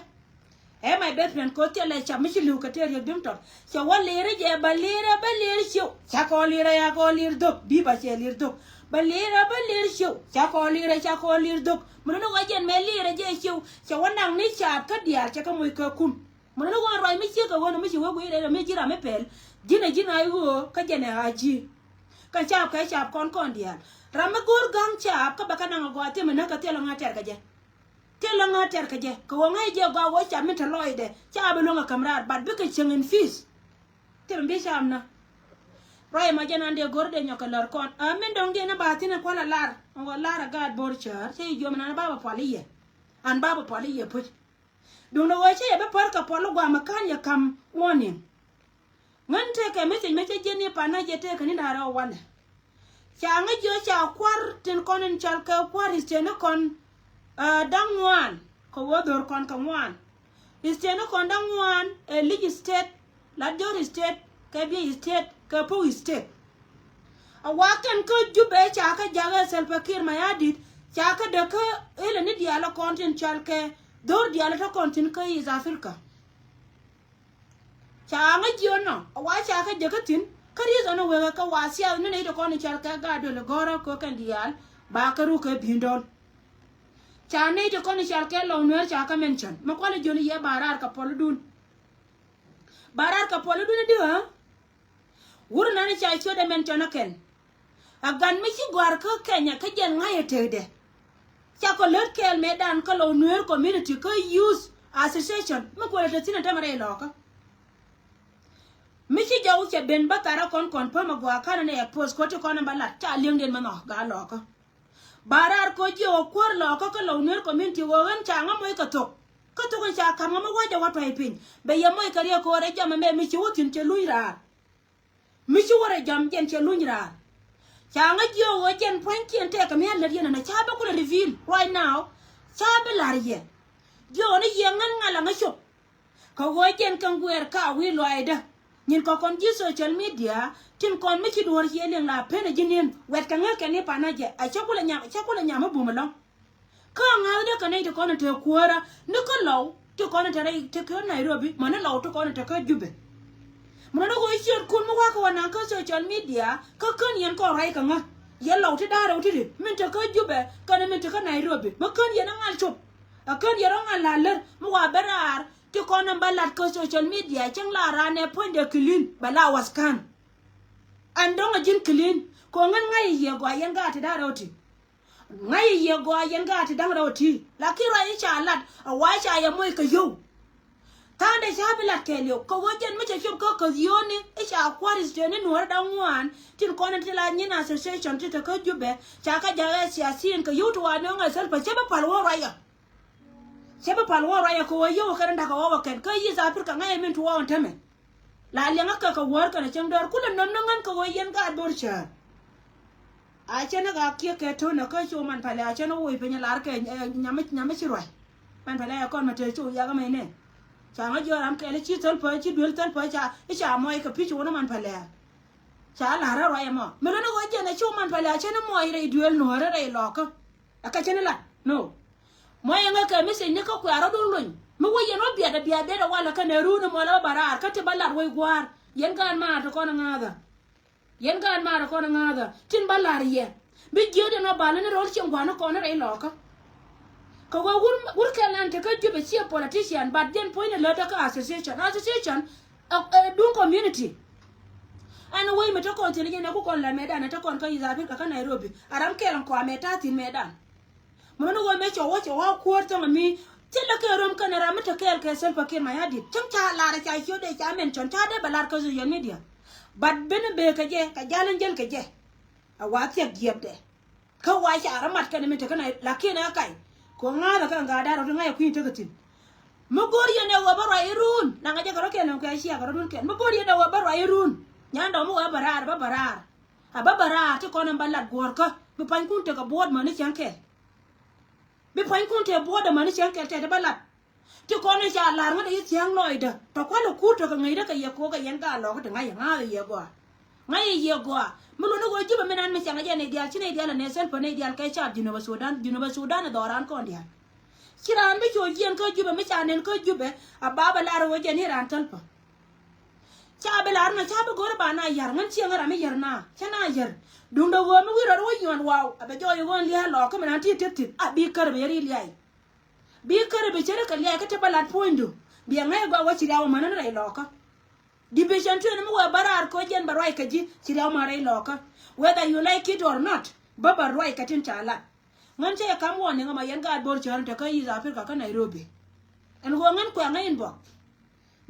Ɛ my best friend koth thilɛ cap mi ci li̱w kɛ tëë Riek Biem Top. Cɛ wä lirä jɛ bä lirä bä lir ciw. Ca kɔ lirä ya kɔ lir dhök bi ba cɛ lir dhök. Bä lirä bä lir ciw. Ca kɔ lirä ca kɔ lir dhök. Mun ni wä jɛn mɛ lirä jɛ ciw. Cɛ wä naŋ ni caap kä diaal cɛ kä moc kä kum. Mun ni wä ruac mi ciek kɛ ɣöö ni mi ci wä guiy rɛy rɛ mi ji̱ ram mi pɛl. Ji̱n ɛ ji̱n a i̱ ɣöö kä jɛn ɛ a ji̱. Kä caap kɛ caap kɔn kɔn diaal. Ram mi go̱o̱r ga̱ŋ caap kä bɛ kä naŋ a gɔaa thimɛ näk kɛ thilɛ ŋa̱ tɛr kɛ jɛ. Thilɛ ŋa̱ tɛr kɛ jɛ kɛ ɣöö ŋäc jɛ gɔaa wä cap min te lɔcdɛ. Caap iluäŋ a käm raar but bikɛ cieŋ in peace. Thilɛ bi caap na. Ruac ɛmɔ jɛn an dee go̱r dee nyɔk kɛ lär kɔn a min dɔ̱ŋ diɛn ni ba thi̱n in kual a lar. Ɛn ɣöö lar a gaat bo̱r cäär cä i̱ jiɔam in an ba bɛ pual i̱ yɛ. An ba bɛ pual i̱ yɛ puc. Duundɛ ɣöö cä yɛ bi pär kɛ puɔl i̱ gua̱a̱mɛ ka̱n yɛ ka̱m warning. Ŋän tëëkɛ message mi cä jiɛn ni panä jɛ tëëkɛ ni da̱rɛ ɣöö walɛ. Ca ŋäc jiɔ ca kua̱r tin kɔn in cɔal kɛ kua̱r state ni kɔn, ah, da̱ŋ ŋuan kɛ ɣöö dho̱r kɔn kɛ ŋuan. State ni kɔn da̱ŋ ŋuan ɛ Lich State, Latjor State, kɛ Abyei State, kɛ Pou State. A wakɛn kä Jubɛ ca kä jakä Salva Kiir Mayardit, ca kä däkä ilɛ ni diaal kɔn tin cɔal kɛ dho̱r diaal tɔ kɔn thi̱n kä East Africa. Ca ŋäc jiɔ nɔ a wa ca kä jäkä thi̱n kä reason wekɛ kä wa siath ni nɛy ti kɔn in cɔal kɛ gaat duël gɔ̱rä kɛ kɛn diaal ba kä ruk kɛ bi̱i̱n dɔl. Ca nɛy ti kɔn in cɔal kɛ Lɔw Nueer ca kä mention mi kualɛ jiɔni yɛ ba raar kɛ puɔludun. Ba raar kɛ puɔludun i̱di ɣä. Wur nani ca ciötdɛ mention ɛ kɛn. A gan mi ci gɔ̱a̱r kä Kenya kä jɛn ŋa̱c ɛ tëkdɛ. Ca kɔ lät kɛɛl mëëdan kä Lɔw Nueer community kä youth association mi kuël ɛ te thi̱n ɛ tämɛ rɛy lɔɔkä. Mi ci jɔw cɛ ben bä tharä kɔn kɔn päm a gɔaa kanɛ nɛ ɛ post kuäär ti kɔn in bä lat ca li̱eŋdiɛn mɛ nhɔk gaa lɔɔkä. Ba raar kɔ jiɛ wä kuäär lɔɔkä kä Lɔw Nueer community wä ɣän ca ŋä moc kɛ thok. Kä thok in ca ka̱m ŋä mi wa̱cä wä tuay piny bɛ yɛ moc kɛ riɛk kɛ ɣöö rɛy jɔm ɛmɛ mi ci wä thi̱n cɛ luny raar. Mi ci wä rɛy jɔm jɛn cɛ luny raar. Ca ŋä jiɛ wä jɛn pua̱nykiɛn tɛkɛ mi a lät yɛn ɛnɔ ca bä kulɛ reveal right now. Ca bä la̱r yɛ. Jiɛ wä ni yɛ ŋän ŋa̱l a ŋä cop. Kɛ ɣöö jɛn kɛn guɛɛr ka wi̱i̱ luaaydä. Nyin kɛ kɔn ji̱ social media tin kɔn mi ci duɔ̱ɔ̱r ciɛ liŋ la pen ɛ ji̱ ni̱en wɛt kɛ ŋäk kɛn i̱ panä jɛ a cä kulɛ nyam, cä kulɛ nyam mi bum ɛlɔ̱ŋ. Kä ŋa̱thdä kɛ nɛy ti kɔn in te kuäärä ni kä Lɔw ti kɔn in te rɛy ti kä Nairobi mäni Lɔw ti kɔn in te kä Jubɛ. Mäni ɣöö ciötkun mi wa̱a̱ kɛ wä naŋ kä social media kä kän yɛn kɔn ruac kɛ ŋä. Yɛn Lɔw ti da̱a̱r rɛw ti̱ti̱ min te kä Jubɛ kɛnɛ min te kä Nairobi mi kän yɛn ɛ ŋa̱l cop. A kän yɛ rɔ ŋa̱l la lär mi wa bä raar ti kɔn ɛn bä lat kä social media cäŋ la raan ɛ puɔ̱nydɛ clean bɛ la waskan. Ɛn dɔ̱ŋ a ji̱n clean kɛ ɣän ŋa̱c yɛ yɛ gɔaa yɛn gaat ti da̱ŋ rɛw ti. Ŋa̱c yɛ yɛ gɔaa yɛn gaat ti da̱ŋ rɛw ti. Lakin ruac i̱ ca lat a wa ca yɛ moc kɛ yio̱w. Tha̱a̱ŋdɛ ca bi lat kɛɛliw kɛ ɣöö jɛn mi cɛ cop kä käth yio̱o̱ni i̱ ca kua̱r state ni nuɔ̱ɔ̱ri da̱ŋ ŋuan tin kɔn in ti la nyin association ti te kä Jubɛ ca kä ja̱k ɛ siasin kɛ yio̱w ti wa nööŋ ɛ Salva cä bi pal wä ruacä. Cä bi pal wä ruacä kɛ ɣöö yio̱w kɛn in da̱k kɛ wä wä kɛn kä East Africa ŋa̱c ɛ min ti wä wä tämɛ. La liɛŋä kɛ kɛ wäär kɛnɛ cäŋ däär kulɛ nöm ni ŋän kɛ ɣöö yɛn gaat bo̱r cäär. A cä ni gaa kiɛ kɛ to̱n ɛ kä cu man palɛ a cä ni woc piny ɛ lar kɛ, eh, nyam, nyam ci ruac. Man palɛ ɛ kɔn mɛ te cu yakä mɛ inɛ. Ca ŋä jiɔr ram kɛɛl i̱ ci thäl pä, ci duel thäl pä ca, i̱ ca mɔc kɛ pi̱c wun man palɛ. Ca la̱r ɛ ruac ɛmɔ. Mi luni ɣöö jɛn ɛ cu man palɛ a cä ni mɔc rɛy duel nuɔ̱ɔ̱rä rɛy lɔkä. Ɛ kä cä ni lat. No. Mɔc ɛŋɛ kɛ message ni kä kuɛ a rɔ̱dun lony. Mi wä yɛn wä biat ɛ biat biat ɛ walɛ kɛnɛ run ɛmɔ lɛ wä bä raar kä ti bä lat wec gua̱a̱r. Yɛn gaat maar ti kɔn ɛ ŋa̱a̱thä. Yɛn gaat maar ti kɔn ɛ ŋa̱a̱thä tin bä lar yɛ. Bi jiöt ɛn ɔ bal ni ro̱l cieŋ gua̱n ni kɔn ni rɛy lɔkä. Kɛ ɣöö wur, wur kɛl an te kä Jubɛ ciɛ politician but jɛn puɔ̱ny ni lät kä association. Association ɛ, ɛ duŋ community. Ɛn wec mi te kɔn thi̱n jɛn ɛ ku kɔn la mɛtdan ɛ te kɔn kä East Africa kä Nairobi. A ram kɛl ɛn kɔamɛ ta̱a̱ thi̱n mɛtdan. Mun ni ɣöö mëë cɛ wä cɛ wä kuäär thäŋ mi thilɛ kɛ rom kɛnɛ ram mi te kɛɛl kɛ Salva Kiir Mayardit. Cäŋ ca lar ca ciötdɛ ca mention ca dee bɛ lar kä social media. But ben bee kɛ jɛ kɛ jal in jäl kɛ jɛ. A wa thiɛk jiɛpdɛ. Kä wa ca rɔ mat kɛnɛ mi te kɛnɛ lakin ɛ kac. Kɛ ŋa̱thä kɛ ŋa̱thä rɔ ti ŋa̱c ɛ kui̱n tekɛ thi̱n. Mi go̱o̱r yɛn ɛ ɣöö bä ruac irun naŋ a jɛ kɛ rɔ kɛn kɛ cia kɛ rɔ dun kɛn mi go̱o̱r yɛn ɛ ɣöö bä ruac irun. Nyan dɔ̱ŋ mi ɣöö bä raar bä bä raar. A bä bä raar ti kɔn in bä lat guɔ̱ɔ̱rkä bi pua̱nykun tekɛ buɔ̱ɔ̱t mäni cäŋ kɛl. Bi pua̱nykun tekɛ buɔ̱ɔ̱t mäni cäŋ kɛl tɛt bä lat. Ti kɔn in ca lar ŋädɛ yi thia̱a̱ŋ lɔcdä tɔ kualɛ kur tekɛ ŋäcdä kɛ yɛ ko̱o̱k kɛ yɛn ka lɔk ti ŋa̱c ŋa̱a̱k yɛ gɔaa. Ŋa̱c yɛ gɔaa mi luɔ̱ni ɣöö Jubɛ mi nan mi cäŋ jɛ nɛy diaal ci nɛy diaal ɛ nɛ Salva nɛy diaal kɛ cap Junubä Sudan, Junubä Sudan ɛ dhɔran kɔn diaal. Ci raan mi cuɔ jiɛn kä Jubɛ mi ca nɛn kä Jubɛ a ba bɛ lar ɣöö jɛ ni raan Salva. Ca bi lar ŋa ca bi go̱r ba na yar ŋän cieŋ ram mi yar na cä na yar. Duŋdɛ ɣöö mi wi̱i̱ rɔɔd wä nyuɔn waw a bɛ jɔɔc ɣöö lia̱a̱ lɔɔk kä mi na ti ti̱p thi̱n a bi kär bi yɛ ri lia̱a̱. Bi kär bi cä ri kɛ lia̱a̱ kä ti bä lat puɔ̱nydu. Bi ɛ ŋäc gɔaa wä ci riaw män ni rɛy lɔɔkä. Division two ni mi wee bä raar koc jɛn bɛ ruac kɛ ji̱ ci riaw män rɛy lɔɔkä. Whether you like it or not bä bä ruac kɛ tin ca lat. Ŋän cä yɛ kam warning ɛmɔ yɛn gaat bo̱r cäär in te kä East Africa kä Nairobi. Ɛn ɣöö ŋän kuɛŋä inbox.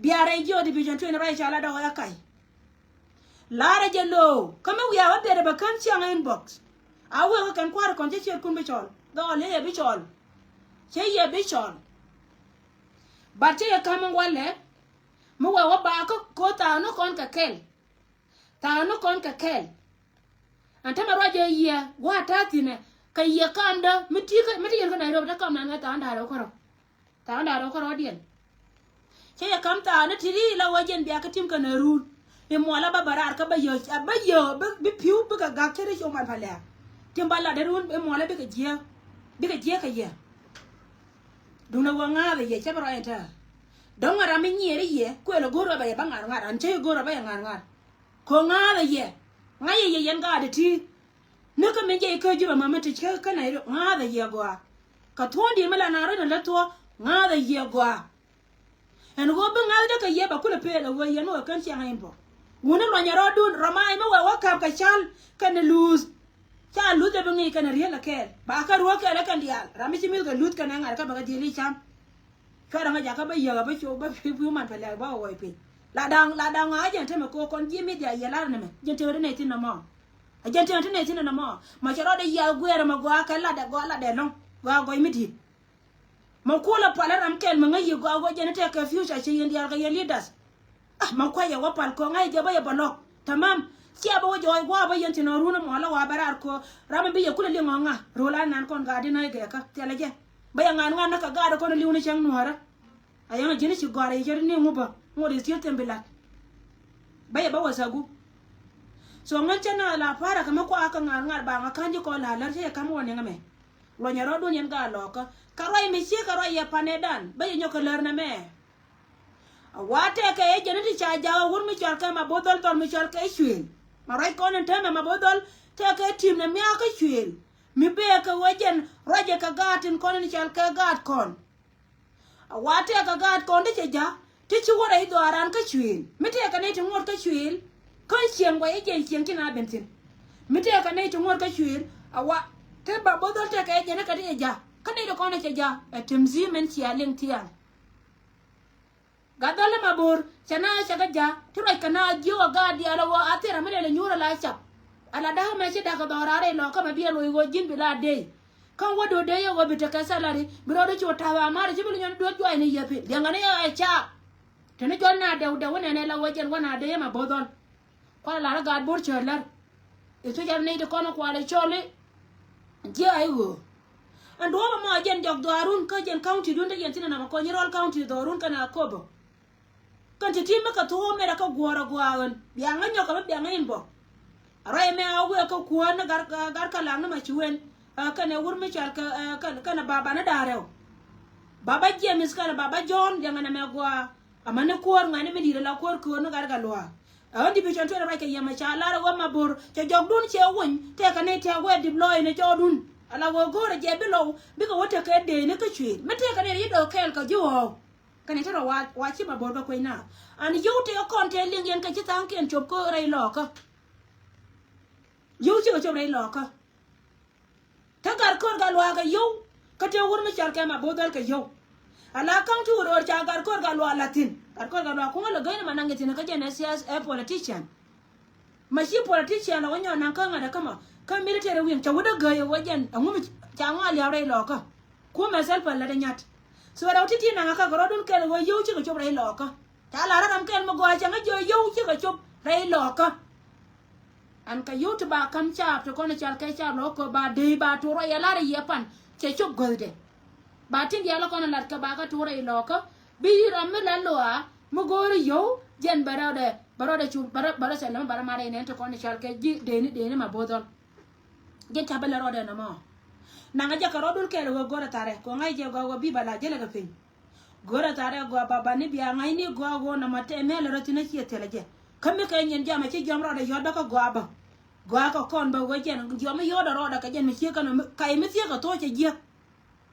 Bia rɛy jiɔ division twenty rɛy ca la dɔk ɛ kac. Laarɛ jɛ lo̱o̱ kä mi wiaa wä biɛt ɛ bɛ kän ciaŋ inbox. A wee wä kɛn kua̱r kɔn cä ciötkun bi cɔl dhɔɔl yɛ yɛ bi cɔl. Cä yɛ bi cɔl. But cä yɛ ka̱m in walɛ mi wɛ wä ba kä ko thaak ni kɔn kɛ kɛl. Thaak ni kɔn kɛ kɛl. Ɛn tämɛ ruac jɛ yiɛ gua̱a̱ ta̱a̱ thi̱nɛ kɛ yiɛ kamdä mi ti kä mi ti yɛn kä Nairobi te kam nan ŋɛ thaak da̱a̱r ɛ kärɔ. Thaak da̱a̱r ɛ kärɔ diɛn. Cä yɛ ka̱m thaak ni ti ri la wä jɛn bia kä tim kɛ nɛ run. I̱ muɔlä ba bɛ raar kä bä yɛ bä yɛ bi pi̱w bikɛ gak cä ri ci oman pa lɛ̈ɛ̈k. Tim ba lat dee run i̱ muɔlä bikɛ jiääk. Bikɛ jiääk kɛ yɛ. Duundɛ wä ŋa̱a̱th ɛ yɛ cä bi ruac in tääk. Dɔ̱ŋ ɛ ram mi nyiëër i̱ yɛ kuël ɛ go̱o̱r rɔ bɛ yɛ bä ŋa̱r ŋa̱r an cä yɛ go̱o̱r rɔ bä yɛ ŋa̱r ŋa̱r. Ko̱ ŋa̱a̱th ɛ yɛ ŋa̱c ɛ yɛ yɛn gaat ɛ ti̱i̱. Ni kä min jɛ i̱ kä Juba mama ti cä kä nɛy ŋa̱a̱th ɛ yɛ gɔaa. Kɛ thuɔ̱ɔ̱ŋdiɛn mi la naath rɔ̱ ni lät thuɔ̱ɔ̱ ŋa̱a̱th ɛ yɛ gɔaa. Ɛn ɣöö bi ŋa̱thdä kɛ yɛ bɛ kulɛ pëël ɛ ɣöö yɛn wä kɛn ciaŋ in bɔ. Wuni luɔnyɛ rɔɔdun rɔma ɛmɛ wɛ wä ka̱p kɛ cal kɛnɛ luuth. Ca luth ɛ bi ŋi̱i̱c kɛnɛ riel ɛ kɛɛl ba kɛ ruɔ̱k kɛɛl ɛ kɛn diaal ram mi ci mi̱th kɛ luth kɛnɛ ŋa̱t kä bɛ kɛ dhil i̱ cam. Cuarɛ ŋa jakä bä yäk ɛ bä cu bä pi̱u man pɛ lɛk bä ɣɔɔy piny. La da̱ŋ la da̱ŋ ŋa jɛn temɛ ko̱ kɔn ji̱ midia yɛ lar nɛmɛ jɛn temɛ ti nɛy thin nɔmɔ. Ɛ jɛn temɛ ti nɛy thin nɔmɔ mɛ cɛ rɔɔdɛ yia guɛɛr ɛmɛ gɔaa kɛ latdɛ gɔaa latdɛ lɔ̱ŋ gɔaa gɔy mi di̱i̱t. Mɛ kuɔlɛ pal ram kɛl mɛ ŋäc yi gɔaa wä jɛn i̱ tɛk kɛ future ci yɛn diaal kɛ yɛn leaders. Ah mɛ kuay yɛ wä pal kɔŋ ŋa̱c jɛ bä yɛ bä lɔk. Tamam. Cia bä wä jɔɔc gua̱a̱ bä yɛn ci nɔ run mɔ la wa bɛ raar kɔ ram mi bi yɛ kulɛ liŋ ɔ ŋa ro̱l a nan kɔn gaat in ɣa̱c gɛɛkä thilɛ jɛ. Bä yɛ ŋa̱n ŋa̱n ni kɛ gaat kɔn li̱w ni cäŋ nuäärä. A yɛn a ji̱n i̱ ci gɔ̱a̱r a yɛ cɛ ri ni ŋu bä ŋot i̱ thieth thɛm bi la̱t. Bä yɛ bä wä thagu. So ŋän cä na la pa̱a̱r a kɛ mi kuakä ŋa̱r ŋa̱r ba ŋa ka̱n ji̱ kɔn la lär cä yɛ ka̱m wä niŋ ɛmɛ. Luɔnyɛ rɔɔdun yɛn gaa lɔɔkä kɛ ruac mi ciek kɛ ruac yɛ panɛ dan bä yɛ nyɔk kɛ lär nɛ mɛ. A wa tɛkɛ ɛ jɛn ti ca jakä wur mi cɔal kɛ ma bo̱th dhɔl dhɔl mi cɔal kɛ cuëël. Ma ruac kɔn in täämɛ ma bo̱th dhɔl tɛkɛ tim nɛ miakä cuëël. Mi bee kɛ wee jɛn ruacɛ kɛ gaat tin kɔn in cɔal kɛ gaat kɔn. A wa tɛkɛ gaat kɔn ti cɛ ja̱ ti ci wä rɛy dhɔaaran kä cuëël mi tɛkɛ nɛy ti ŋuɔ̱t kä cuëël. Kä cieŋ guay i̱ jɛn cieŋ ci na ben thi̱n. Mi tɛkɛ nɛy ti ŋuɔ̱t kä cuëël a wa te ba bo̱th dhɔl tɛkɛ jɛn i̱ kɛ ti cɛ ja̱ kä nɛy ti kɔn in cɛ ja̱ ɛ tem zi̱i̱m ɛn cia liŋ thia̱a̱ŋ. Gat dhɔl ma bo̱o̱r cɛ na cɛ kɛ ja̱ ti ruac kɛ na jiök a gaat diaal a wä a thir a mi lɛl a nyuur a la cap. A la da̱k mɛ ci da̱k kɛ dhɔɔr a rɛy lɔɔkä mɛ bi a loc ɣöö ji̱n bi la dey. Kä wä do̱o̱dee yɛ ɣöö bi tekɛ salary bi rɔɔdɛ cu ta̱a̱ a ma̱a̱r ci bi li nyɔn dueet juaacni yɛ piny liɛŋkɛ ni yɛ ɛ caap. Teni jɔl na dɛw dɛw inɛnɛ la wä jɛn wä na dee yɛ ma bo̱o̱th dhɔl. Kualɛ lar i̱ gaat bo̱r cäär lär. Especially nɛy ti kɔn i̱ kualɛ cɔl i̱ jiɛ a i̱ ɣöö. Ɛn duɔ̱ɔ̱p ɛmɔ a jɛn jɔk dhɔaarun kä jɛn county dun te jɛn thin ɛnam a kɔny i̱ rɔl county dhɔɔrun kɛn a kobo. Kɛn ti ti mi kɛ thuɔ̱ɔ̱ mɛt a kä guɔ̱ɔ̱r a gua̱a̱ ɣän bia ŋä nyɔk kɛ mi bia ŋä in bɔ. A ruac ɛmɛ a wëë kä kuäär ni gar gar kä laŋ ni ma ci wen. Ɛ kɛn ɛ wur mi cɔal kɛ ɛ kɛn kɛn ɛ baba ni da̱a̱r rɛw. Baba James kɛn ɛ baba John diɛŋ ɛn ɛmɛ gua̱a̱. Amäni kuäär ŋuɛ̈ni mi di̱i̱t ala kuäär köör ni gat gat luaak. Ɛ ɣän division twenty ruac kɛ yɛm ɛ ca lar ɛ wä ma bo̱r cɛ jɔkdun cɛ wony tɛkɛ nɛy tɛk wee dip lɔɔc ni cɔɔdun. Ala ɣöö go̱o̱rɛ jɛ bi lɔw bikɛ wä tekɛ dee ni kä cuëël mi tɛkɛ nɛy yi dɔɔk kɛɛl kɛ ji̱ ɣɔɔk. Kɛn ɛ te rɔ wa wa ci ma bo̱r bä kuec naath an yio̱w tëë kɔn tëë liŋ yɛn kɛ ci tha̱a̱ŋkiɛn cop kä rɛy lɔɔkä. Yio̱w cikɛ cop rɛy lɔɔkä. Te gat ko̱r gat luaak kɛ yio̱w kä te wur mi cɔal kɛ ma bo̱o̱th dhɔl kɛ yio̱w. Ala ka̱ŋ ti wur ɣöör ca gat ko̱r gat luaak la thi̱n gat ko̱r gat luaak kuŋä lɛ gäy ni ma naŋ yɛ thi̱n kä jɛn ɛ C S A politician. Ma ci politician lɛ wä nyɔɔn naŋ kä ŋa̱t ɛ kä ma kä military wing cɛ wut ɛ gäy ɛ wä jɛn ɛŋu mi ca ŋɔak liaw rɛy lɔɔkä. Kumɛ thil pal lät ɛ nyat. So rɛw ti̱ti̱ naŋ ɛ kä kɛ rɔ̱dun kɛl ɛ wä yio̱w cikɛ cop rɛy lɔɔkä. Ca la rä ram kɛl mi gɔaa cäŋ a jiɔ yio̱w cikɛ cop rɛy lɔɔkä. An kɛ yio̱w ti ba ka̱m caap ti kɔn i̱ cal kɛ caap lɔɔkä ba dee ba tuur rɔ yɛ lar i̱ yɛ pan cɛ cop gɔ̱thdɛ. Ba tin diaal kɔn i̱ lat kɛ ba kä tuur rɛy lɔɔkä bi ram mi la luaa mi go̱o̱ri yio̱w jɛn bɛ rɔɔdɛ bɛ rɔɔdɛ cu bɛ rɔ bɛ rɔ cɛ lɛm bɛ rɔ mat rɛy nɛn ti kɔn i̱ cal kɛ ji̱ dee ni dee ni ma bo̱o̱th dhɔl. Jɛn ca bä lɛ rɔɔdɛ nɔmɔ. Naŋ a jɛ kɛ rɔɔdun kɛɛl ɣöö go̱rɛ tharɛ kɛ ɣöö ŋa̱c jɛ gɔaa ɣöö bi ba la jälɛ kɛ piny. Go̱rɛ tharɛ gɔaa ba ba ni bia ŋa̱c ni gɔaa ɣöö nɔmɔ tɛmɛ lɛ rɔ thi̱n a ciɛ thilɛ jɛ. Kä mi kɛ nyin jam a ci jiɔam rɔɔdɛ yɔ̱t bä kä gɔaa bä. Gɔaa kɛ kɔn bä ɣöö jɛn jiɔam mi yɔ̱t a rɔɔdɛ kɛ jɛn mi ciek kä nɔ mi kay mi thiek kɛ thok cɛ jiäk.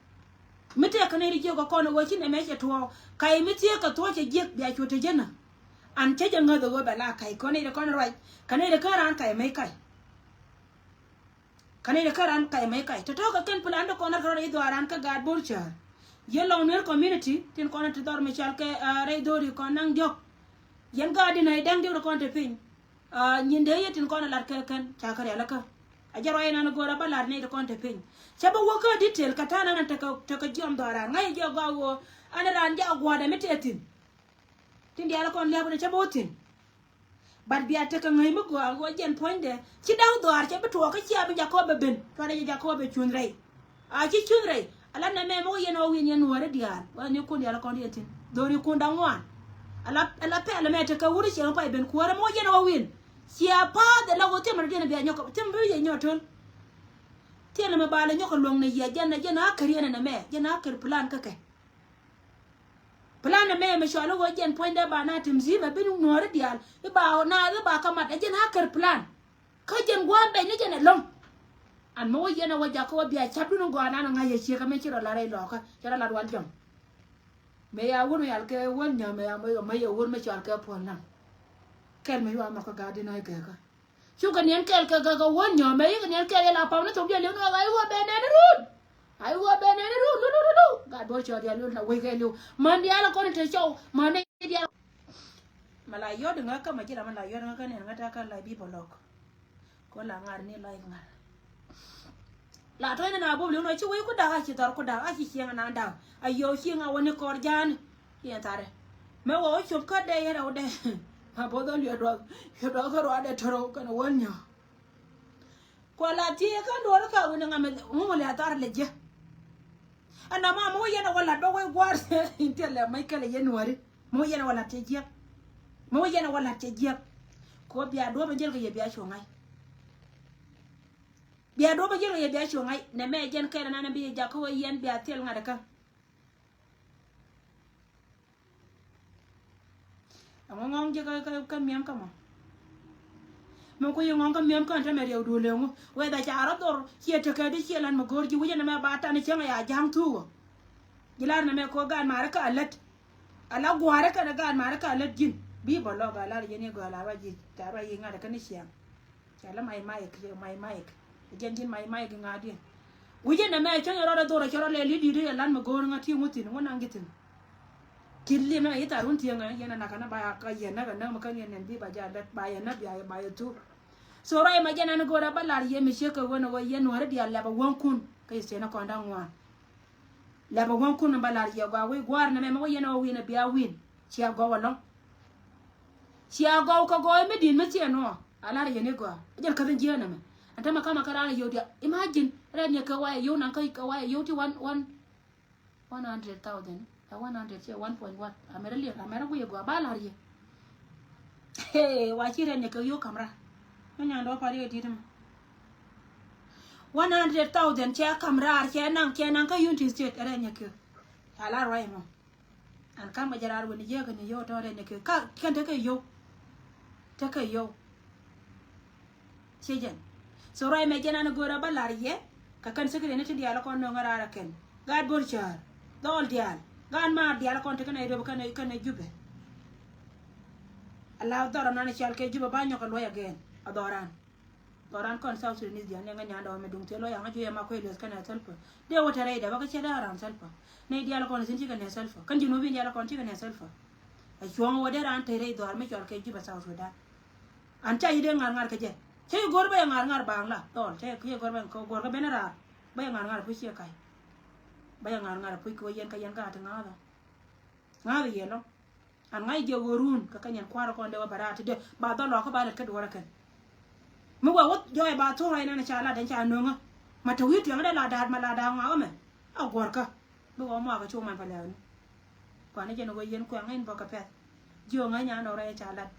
Mi tëëk kä nɛy ti jiök kɛ kɔn ɛ ɣöö ci nɛmɛ cɛ tuɔɔk kay mi thieek kɛ thuɔ̱ɔ̱c cɛ jiäk bia cu te jenä. An cä jɛ ŋäth ɛ ɣöö bɛ la ka̱c kɔn nɛy ti kɔn ruac kɛ nɛy ti kä raan ka̱c mec ka̱c. Kɛ nɛy ti kä raan ka̱c mec ka̱c tɔ̱tɔ̱ kɛ kɛn plan ti kɔn ɛ rɔɔd i̱ dhuaaran kä gaat bo̱r cäär. Yɛn lɔŋ nuer community tin kɔn ɛ ti dhɔr mi cɔal kɛ rɛy dho̱ri kɔn naŋ diɔ̱k. Yɛn gaat di nɛy däŋ diɔ̱k ti kɔn te piny. Nyin dee yɛ tin kɔn ɛ lat kɛ kɛn ca kɛ rialikä. A jɛ ruac inan go̱o̱r a bä lar nɛy ti kɔn te piny. Cä bä wä kä detail kɛ ta̱a̱ nan tekɛ, tekɛ jiɔam dhɔaaran ŋa̱c jɛ gɔaa ɣöö an raan jɛ a gua̱a̱dɛ mi tɛth thi̱n. Tin diaal kɔn lia̱p ni cä bä wä thi̱n. But bia tekɛ ŋäc mi gɔaa ɣöö jɛn puɔ̱nydɛ ci da̱w dhɔaar cɛ bi tuɔɔk kä cia bi Jakɔb ben. Cuarɛ jɛ Jakɔb cuny rɛy. A ci cuny rɛy. Ala nɛmɛ mi wä yɛn ɛ wä wi̱n yɛn nuɔ̱ɔ̱ri diaal wä ni kun diaal kɔn yɛn thi̱n. Dho̱ri kun da̱ŋ ŋuan. Ala, ala pɛl ɛmɛ tekɛ wur cieŋ pay ben kuäärä mi wä yɛn ɛ wä wi̱n. Cia pa̱a̱th ɛ la wä thimɛ rɔ diɛn bia nyɔk thimɛ bi yɛ nyɔk töl. Thilɛ mɛ ba lɛ nyɔk kɛ luäŋ ni yɛ jɛn, jɛn a kär yɛn ɛn ɛmɛ, jɛn a kär plan kä kɛ. Plan ɛmɛ mɛ cɔal i̱ ɣöö jɛn puɔ̱nydɛ ba na tim zi̱i̱m ɛ bi nuɔ̱ɔ̱ri diaal i̱ ba na i̱ ba kä mat ɛ jɛn a kär plan. Kä jɛn gua̱a̱m bɛc ni jɛn ɛlɔ̱ŋ. An mi wä yɛn ɛ wä jakä wä bia capdun in gɔaa nan ɛ ŋa̱c yɛ ciek ɛmɛ ci rɔ lat rɛy lɔɔkä cɛ rɔ lat wal jɔm. Mëë ya wur mi yal kɛ wän nyä mëë ya mëë yɛ wur mi cɔal kɛ puɔl naŋ. Kɛl mi yua mɔ kä gaat in ɛ kɛ kä. Cukɛ niɛn kɛl kɛ kɛ kɛ wä nyɔmɛ yikɛ niɛn kɛl yɛ la pam ni thok diɛn liw ni wä ɣa̱c wä bɛ nɛn run. Ɣa̱c wä bɛ nɛn run lu lu lu lu. Gat bor cɔ diɛn lu na wec kɛ liw. Man diaal kɔn te cɔw man ni diaal. Ma la yɔt ŋä kä ma ji̱ la ma la yɔt ŋä kä nɛn ŋä ta kä la bi bɔ lɔk. Ko la ŋar ni la ŋar. La tɔ̱ ni na bop liw ni wä ci wec ku dak a ci dhɔr ku dak a ci cieŋ na dak. A yɔw cieŋ a wä ni kɔr ja̱a̱ni. Yɛn tharɛ mɛ wä wä cop kä dee yɛn rɛw dee. Ma both ɔ liɛ duɔth yɛ duɔth kä ruaadɛ tɔrɔ kɛn wä nyɔ. Kua la ti kä duɔri ka wini ŋa mɛ ŋuŋ liɛ thar lɛ jiɛ. Ɛn na ma mɛ wä yɛn a wä lat bä wee guar. Ti lɛ mɛ kɛlɛ yɛn nuɔri mɛ wä yɛn a wä lat cɛ jiɛk. Mɛ wä yɛn a wä lat cɛ jiɛk. Kua bia duɔp in jɛl kɛ yɛ bia cuɔ ŋa̱c. Bia duɔp in jɛl kɛ yɛ bia cuɔ ŋa̱c nɛ mɛ jɛn kɛlɛ nan bi jak kä wä yɛn bia thil ŋa̱t kä. Ɛŋɔ ŋɔŋ ji̱ kä, kä, kä miɛm kä mɔ. Mi ku yi ŋɔŋ kä miɛm kä ɛn tämɛ riɛw duul ɛŋu. Whether ca rɔ dhor ciɛ tekɛ di ciɛ lan mi go̱o̱r ji̱ wi̱cɛ nɛmɛ ba tan cäŋ ya ja̱ŋ thuukɔ. Ji̱ lar nɛmɛ ko gaat marä kä alät. Ala gua̱a̱rä kɛnɛ gaat marä kä alät ji̱n. Bi bä lɔk a lar yɛn i̱ gɔ̱a̱l a ruac ji̱ ca ruac yi ŋa̱t kä ni ciaŋ. Ca lɛ may mayik, cɛ may mayik. Jɛn ji̱n may mayik i̱ ŋa̱diɛn. Wi̱cɛ nɛmɛ cäŋ yɛ rɔɔdɛ dhor cɛ rɔ lɛ li̱t di̱t i̱ yɛ lan mi go̱o̱r ŋa̱ ti ŋu thi̱n ŋu naŋ ji̱ thi̱n. Ki̱n li̱m nɛ i̱ thaar wun thieŋɛ yɛn a nakä nä ba ya kä yɛn nä kɛ näk mi kä yɛn nɛn bi ba ja lät ba yɛn nä bia ba yɛ thuk. So ruac ma jɛn an go̱o̱rä ba lar yɛ mi ciek kɛ wen a wä yɛn nuɔ̱ri diaal lɛp a wäŋkun kä yɛ thieen a kɔn da̱ŋ ŋuan. Lɛp a wäŋkun ba lar yɛ gɔaa wi̱i̱ gua̱a̱r nɛmɛ mi wä yɛn a wä wi̱n a bia wi̱n. Cia gɔw alɔ̱ŋ. Cia gɔw kɛ gɔw mi di̱n mi thieen nuɔ a lar yɛn i̱ gɔaa a jɛn käth in jieen nɛmɛ. Ɛn tämɛ kamɛ kä raan a yio̱w diaal imagine rɛn yɛ kɛ wayɛ yio̱w naŋ kä wayɛ yio̱w ti wan wan. One hundred thousand ɛ one hundred cɛ one point one. Amɛrɛ liɛk amɛrɛ guiɛ gua ba lar yɛ. Hey, wa ci rɛn yɛ kɛ yio̱w kamra. Mi nyan dɔɔ pari kɛ di̱t mɛ. One hundred thousand cɛ kamra ar cɛ naŋ cɛ naŋ kä Unity State rɛn yɛ kɛ. Ca lar wa yɛ mɔ. An kam kɛ jɛ raar wen jiäkä ni yio̱w tɔ̱ rɛn yɛ kɛ ka kɛn tekɛ yio̱w. Tekɛ yio̱w. Ciɛ jɛn. So ruac mɛ jɛn an go̱o̱rä ba lar yɛ. Kɛ kɛn secretary ni ti diaal kɔn nöŋä raar a kɛn. Gaat bo̱r cäär. Dhɔl diaal. Gaat maar diaal kɔn ti kɛn a Nairobi kɛn a, kɛn a Jubɛ. A la dhɔr anan cal kɛ Jubɛ ba nyɔk a luɔc a gɛn. A dhɔran. Dhɔran kɔn South Sudanese diaal ni ŋä nyan dɔɔmɛ duŋ thil luɔc a ŋä juɛ ma kuɛ lueth kɛn a Salva. Dee wä te rɛy dɛ bä kä cɛ dee a ran Salva. Ni diaal kɔn thin cikɛ nɛ Salva. Kɛn Junubin diaal kɔn cikɛ nɛ Salva. A cuɔ̱ŋ wä dee ran te rɛy dhɔr mi cɔl kɛ Jubɛ South Sudan. An ca yi dee ŋa̱r ŋa̱r kä jɛ. Cä yi go̱r bä yɛ ŋa̱r ŋa̱r baaŋ la. Dhɔl cä yi go̱r bä kɛ go̱r kä ben raar. Bä yɛ ŋa̱r ŋa̱r puc ciɛ ka̱c. Bä yɛ ŋa̱r ŋa̱r puc kɛ wä yɛn kä yɛn kä ati ŋa̱a̱thä. Ŋa̱a̱thä yɛ lɔ. An ŋa̱c jɛ ɣöö run kɛ kɛ nyɛn kua̱r kɔn dee wä bɛ raar ti dee ba dhɔl lɔ kä ba lät kä duɔ̱ɔ̱rä kɛn. Mi wä wä jɔɔy ba thok rɔy nan ca lat ɛn ca nöŋä. Ma te wi̱i̱ tuɛŋ dee la da̱a̱t ma la da̱a̱t ŋɔakä mɛ. A guɔ̱rkä. Bi wä muakä cu man pɛ lɛɛkni. Kuan i̱ jɛn ɣöö yɛn kuɛŋ in bä kɛ pɛth. Jiö ŋäc nyan dɔ̱ŋ rɛy ca lat.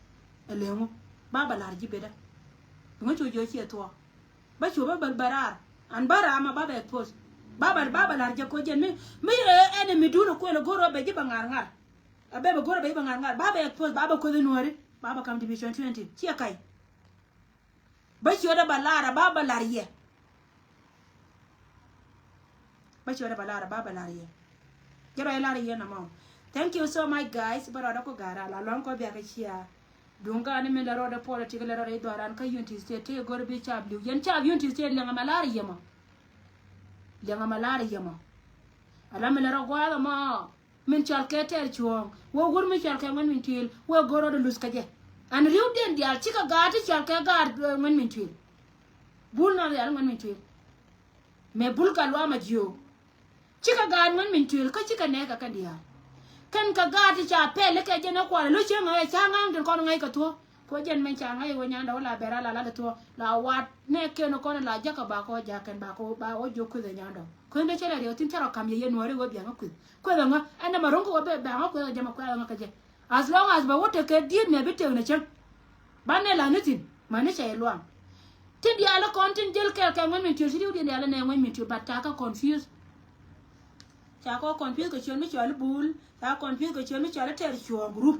Ɛ leŋu ba bɛ la̱r ji̱ bedä. Bi ŋäc cu jiö ciɛ thuɔ̱k. Ba cu bä bä bä raar an ba raar ma ba bɛ expose. Ba bɛ ba bɛ la̱r jɛ koc jɛn mi mi ɛ enemy dun ɛ kuël ɛ go̱r ɛ bɛ ji̱ bɛ ŋa̱r ŋa̱r. Ɛ bɛ bɛ go̱r ɛ bɛ ji̱ bɛ ŋa̱r ŋa̱r ba bɛ expose ba bɛ koth inuɔ̱ri. Ba bɛ ka̱m division twenty ciɛ ka̱c. Bä ciötdä bä lar a ba bä lar yɛ. Bä ciötdä bä lar a ba bä lar yɛ. Jɛ rɔ ilar yɛ nɔmɔ. Thank you so much guys. Bä rɔɔdä ku ga̱r a la luaŋ kɔ biakä cia. Duŋ ga̱a̱n ni min lɛ rɔɔdä politik lɛ rɔɔdä idhɔran kä Unity State ti go̱r bi cap liw yɛn cap Unity State liɛŋ a ma lar yɛ mɔ. Liɛŋ a ma lar yɛ mɔ. A la min lɛ rɔ gua̱a̱th mɔ. Min cɔal kɛ tɛɛr cuɔ̱ɔ̱ŋ wee wur mi cɔal kɛ ŋuɛn min tuil wee go̱r rɔɔdɛ luth kä jɛ. Ɛn ri̱wdiɛn diaal cikɛ gaat ti cɔal kɛ gaat ŋuɛn min tuil. Bul na rial ŋuɛn min tuil. Mɛ bul ka luam a jiök. Cikɛ gaat ŋuɛn min tuil kä cikɛ nɛɛkɛ kɛ diaal. Kɛn kɛ gaat ti ca pɛl ikɛ jɛn ɛ kual lo cieŋ ɛ ca ŋa̱a̱ŋ tin kɔn ŋa̱c kɛ thuɔ̱k. Kɛ jɛn mɛn ca ŋa̱c ɛ wä nyandɛ wä la bɛr a la la kɛ thuɔ̱k la wat nɛ kɛn kɔn la jakä ba kɔ ja̱kɛn ba kɔ ba wä jiök kueth ɛ nyandɛ. Kueth ni cɛ la riɛw thin cɛ rɔ kam yɛ yɛ nuɔ̱ɔ̱ri wä biaŋä kueth. Kueth ɛ ŋä ɛn nɛ ma ro̱ŋ kɛ wä bɛ baŋä kueth ɛ jɛ ma kueth ɛ ŋä kɛ jɛ. As long as bɛ wä tekɛ diet mɛ bi tek ni cäŋ. Banɛ la ni thin ma ni cɛ luaŋ. Tin diaal kɔn tin jel kɛɛl kɛ ŋuɛn min tiöl ci riw diɛn diaal nɛ ŋuɛn min tiöl but ca kä confuse. Ca kɔ confuse kɛ ciöl mi cɔl bul ca confuse kɛ ciöl mi cɔl tɛr cuɔɔŋ group.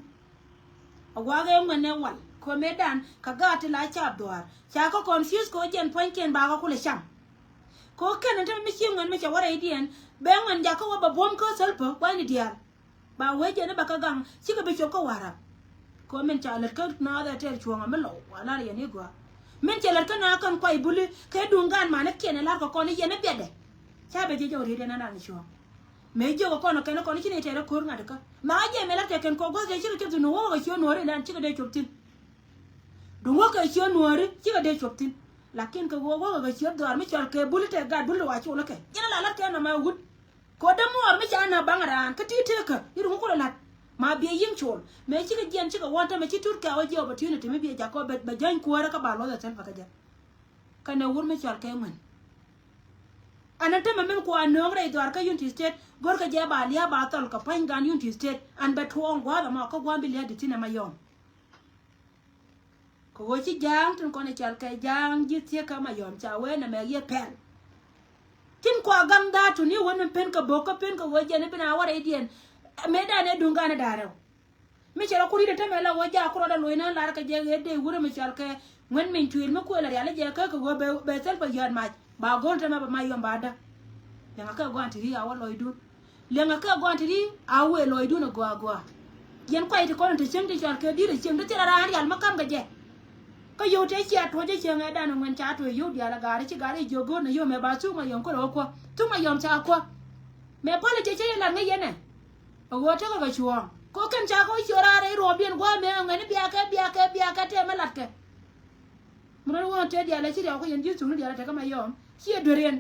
A guak ɛ ŋuɛn nɛ wal kɔ mëë dan ka gaat ti la cap dhuaar ca kä confuse kɔ jɛn puɔ̱nykiɛn ba kɔ kulɛ cam. Kɔ kɛn in te mi ci ŋuɛn mi cɛ wä rɛydiɛn bɛ ŋuɛn jakä wä bɛ buɔ̱m kä thäl pä gua̱ni diaal. Ba wee jɛn i̱ ba kä gaŋ cikɛ bi cop kä wa̱rä. Kɛ min ca lät kä naath ɛ tɛɛr cuɔ̱ŋ ɛ mi lɔw a lar yɛn i̱ gɔaa. Min cɛ lät kä naath kɛn kuay buli kɛ duŋ gan manikiɛn ɛ lar kɛ kɔn i̱ yɛn i̱ biɛtdɛ. Ca bɛ jiɛc ɛ wä riet yɛn an ran i̱ cuɔ̱ŋ. Mëë jiök ɛ kɔn ɛ kɛn ɛ kɔn i̱ ci ni tɛɛr ɛ ko̱r ŋa̱t ikä. Ma ɣä jɛ mëë lat kɛ kɛn kɔk guäth jɛ cikɛ cop thi̱n ɛ wä wä kɛ ciöt nuɔ̱ɔ̱ri lɛn cikɛ dee cop thi̱n. Duŋ wä kɛ ciöt nuɔ̱ɔ̱ri cikɛ dee cop thi̱n. Lakin kɛ wä wä kɛ ciöt dhɔaar mi cɔl kɛ buli tɛ gat buli wa col ɛ kɛ yɛn ɛ la lat kɛ nɔmɔ ɛ wut. Kɛ ɣöö dämuɔɔr mi ca nä baŋ raan kä ti tekä i̱ ruŋ kulɛ la̱t. Ma biɛ yi̱ŋ col mëë cikɛ jiɛn cikɛ wä tämɛ ci tut kɛ wä jiɛ opportunity mi biɛ jakɔ bɛ bɛ jäny kuäärä kä ba luɔth ɛ thil bä kä jɛ. Kɛnɛ wur mi cɔal kɛ ŋuɛn. An an tämɛ min kua nööŋ rɛy dhuaar kä Unity State go̱rkɛ jɛ ba lia̱a̱ ba thɔl kɛ pa̱ny gan Unity State an bɛ tuɔɔŋ gua̱a̱th ɛmɔ kä gua̱a̱th bi lia̱a̱ di thin ɛmɛ yɔm. Kɛ ɣöö ci ja̱a̱ŋ tin kɔn i̱ cɔal kɛ ja̱a̱ŋ ji̱ thiekä ma yɔm ca wee nɛmɛ yiëë pɛl. Tin kua gaŋ dha̱a̱t tuni wen mi pen kɛ bo̱k kä pen kɛ ɣöö jɛn i̱ bin a wä rɛydiɛn. Mëëdan ëë duŋ gan i̱ da̱a̱r rɛw. Mi cɛ rɔ kur i̱ dee tämɛ la ɣöö jaak kur ɔdɛ lo̱c nään lar kɛ jɛ ɣëë dee wurɛ mi cɔal kɛ ŋuɛn min cuëël mi kuël a rial i̱ jɛ kä kɛ ɣöö bɛ thil pɛ yäät mac ba go̱l tämɛ bɛ mac yɔm ba däk. Liɛŋɛ kɛ gɔaa ti ri a wä lɔcdun. Liɛŋɛ kɛ gɔaa ti ri a wëë lɔcdun a gɔaa gɔaa. Yɛn kuay ti kɔn ti cieŋ ti cɔal kɛ di̱t a cieŋ ti thil a raan rial mi ka̱m kɛ jɛ. Kä yio̱w tëë cia tuɔ̱c ɛ cieŋ ɛ dan ɛ ŋuɛn ca tuɔ̱c yio̱w diaal ɛ gaari ci gaari jiök go̱o̱r na yio̱w mɛ ba thuk ma yɔm kärɛ wä kuɔ thuk ma yɔm ca kuɔ. Mɛ päl ɛ cɛ cɛ yɛ lat ŋäc yɛn ɛ. Ɛ ɣöö tekɛ kɛ cuɔ̱ɔ̱ŋ kɛ ɣöö kɛn ca kɛ wä ciöör raar rɛy ruɔ̱ɔ̱m biɛn gua̱a̱mɛ ɛ ŋuɛn i̱ biakɛ biakɛ biakɛ tɛmɛ latkɛ. Mɛ rɔ̱n wä tëë diaal ɛ ci riaw kä yɛn ji̱ thukni diaal ɛ tekɛ ma yɔm ci ɛ duer yɛn.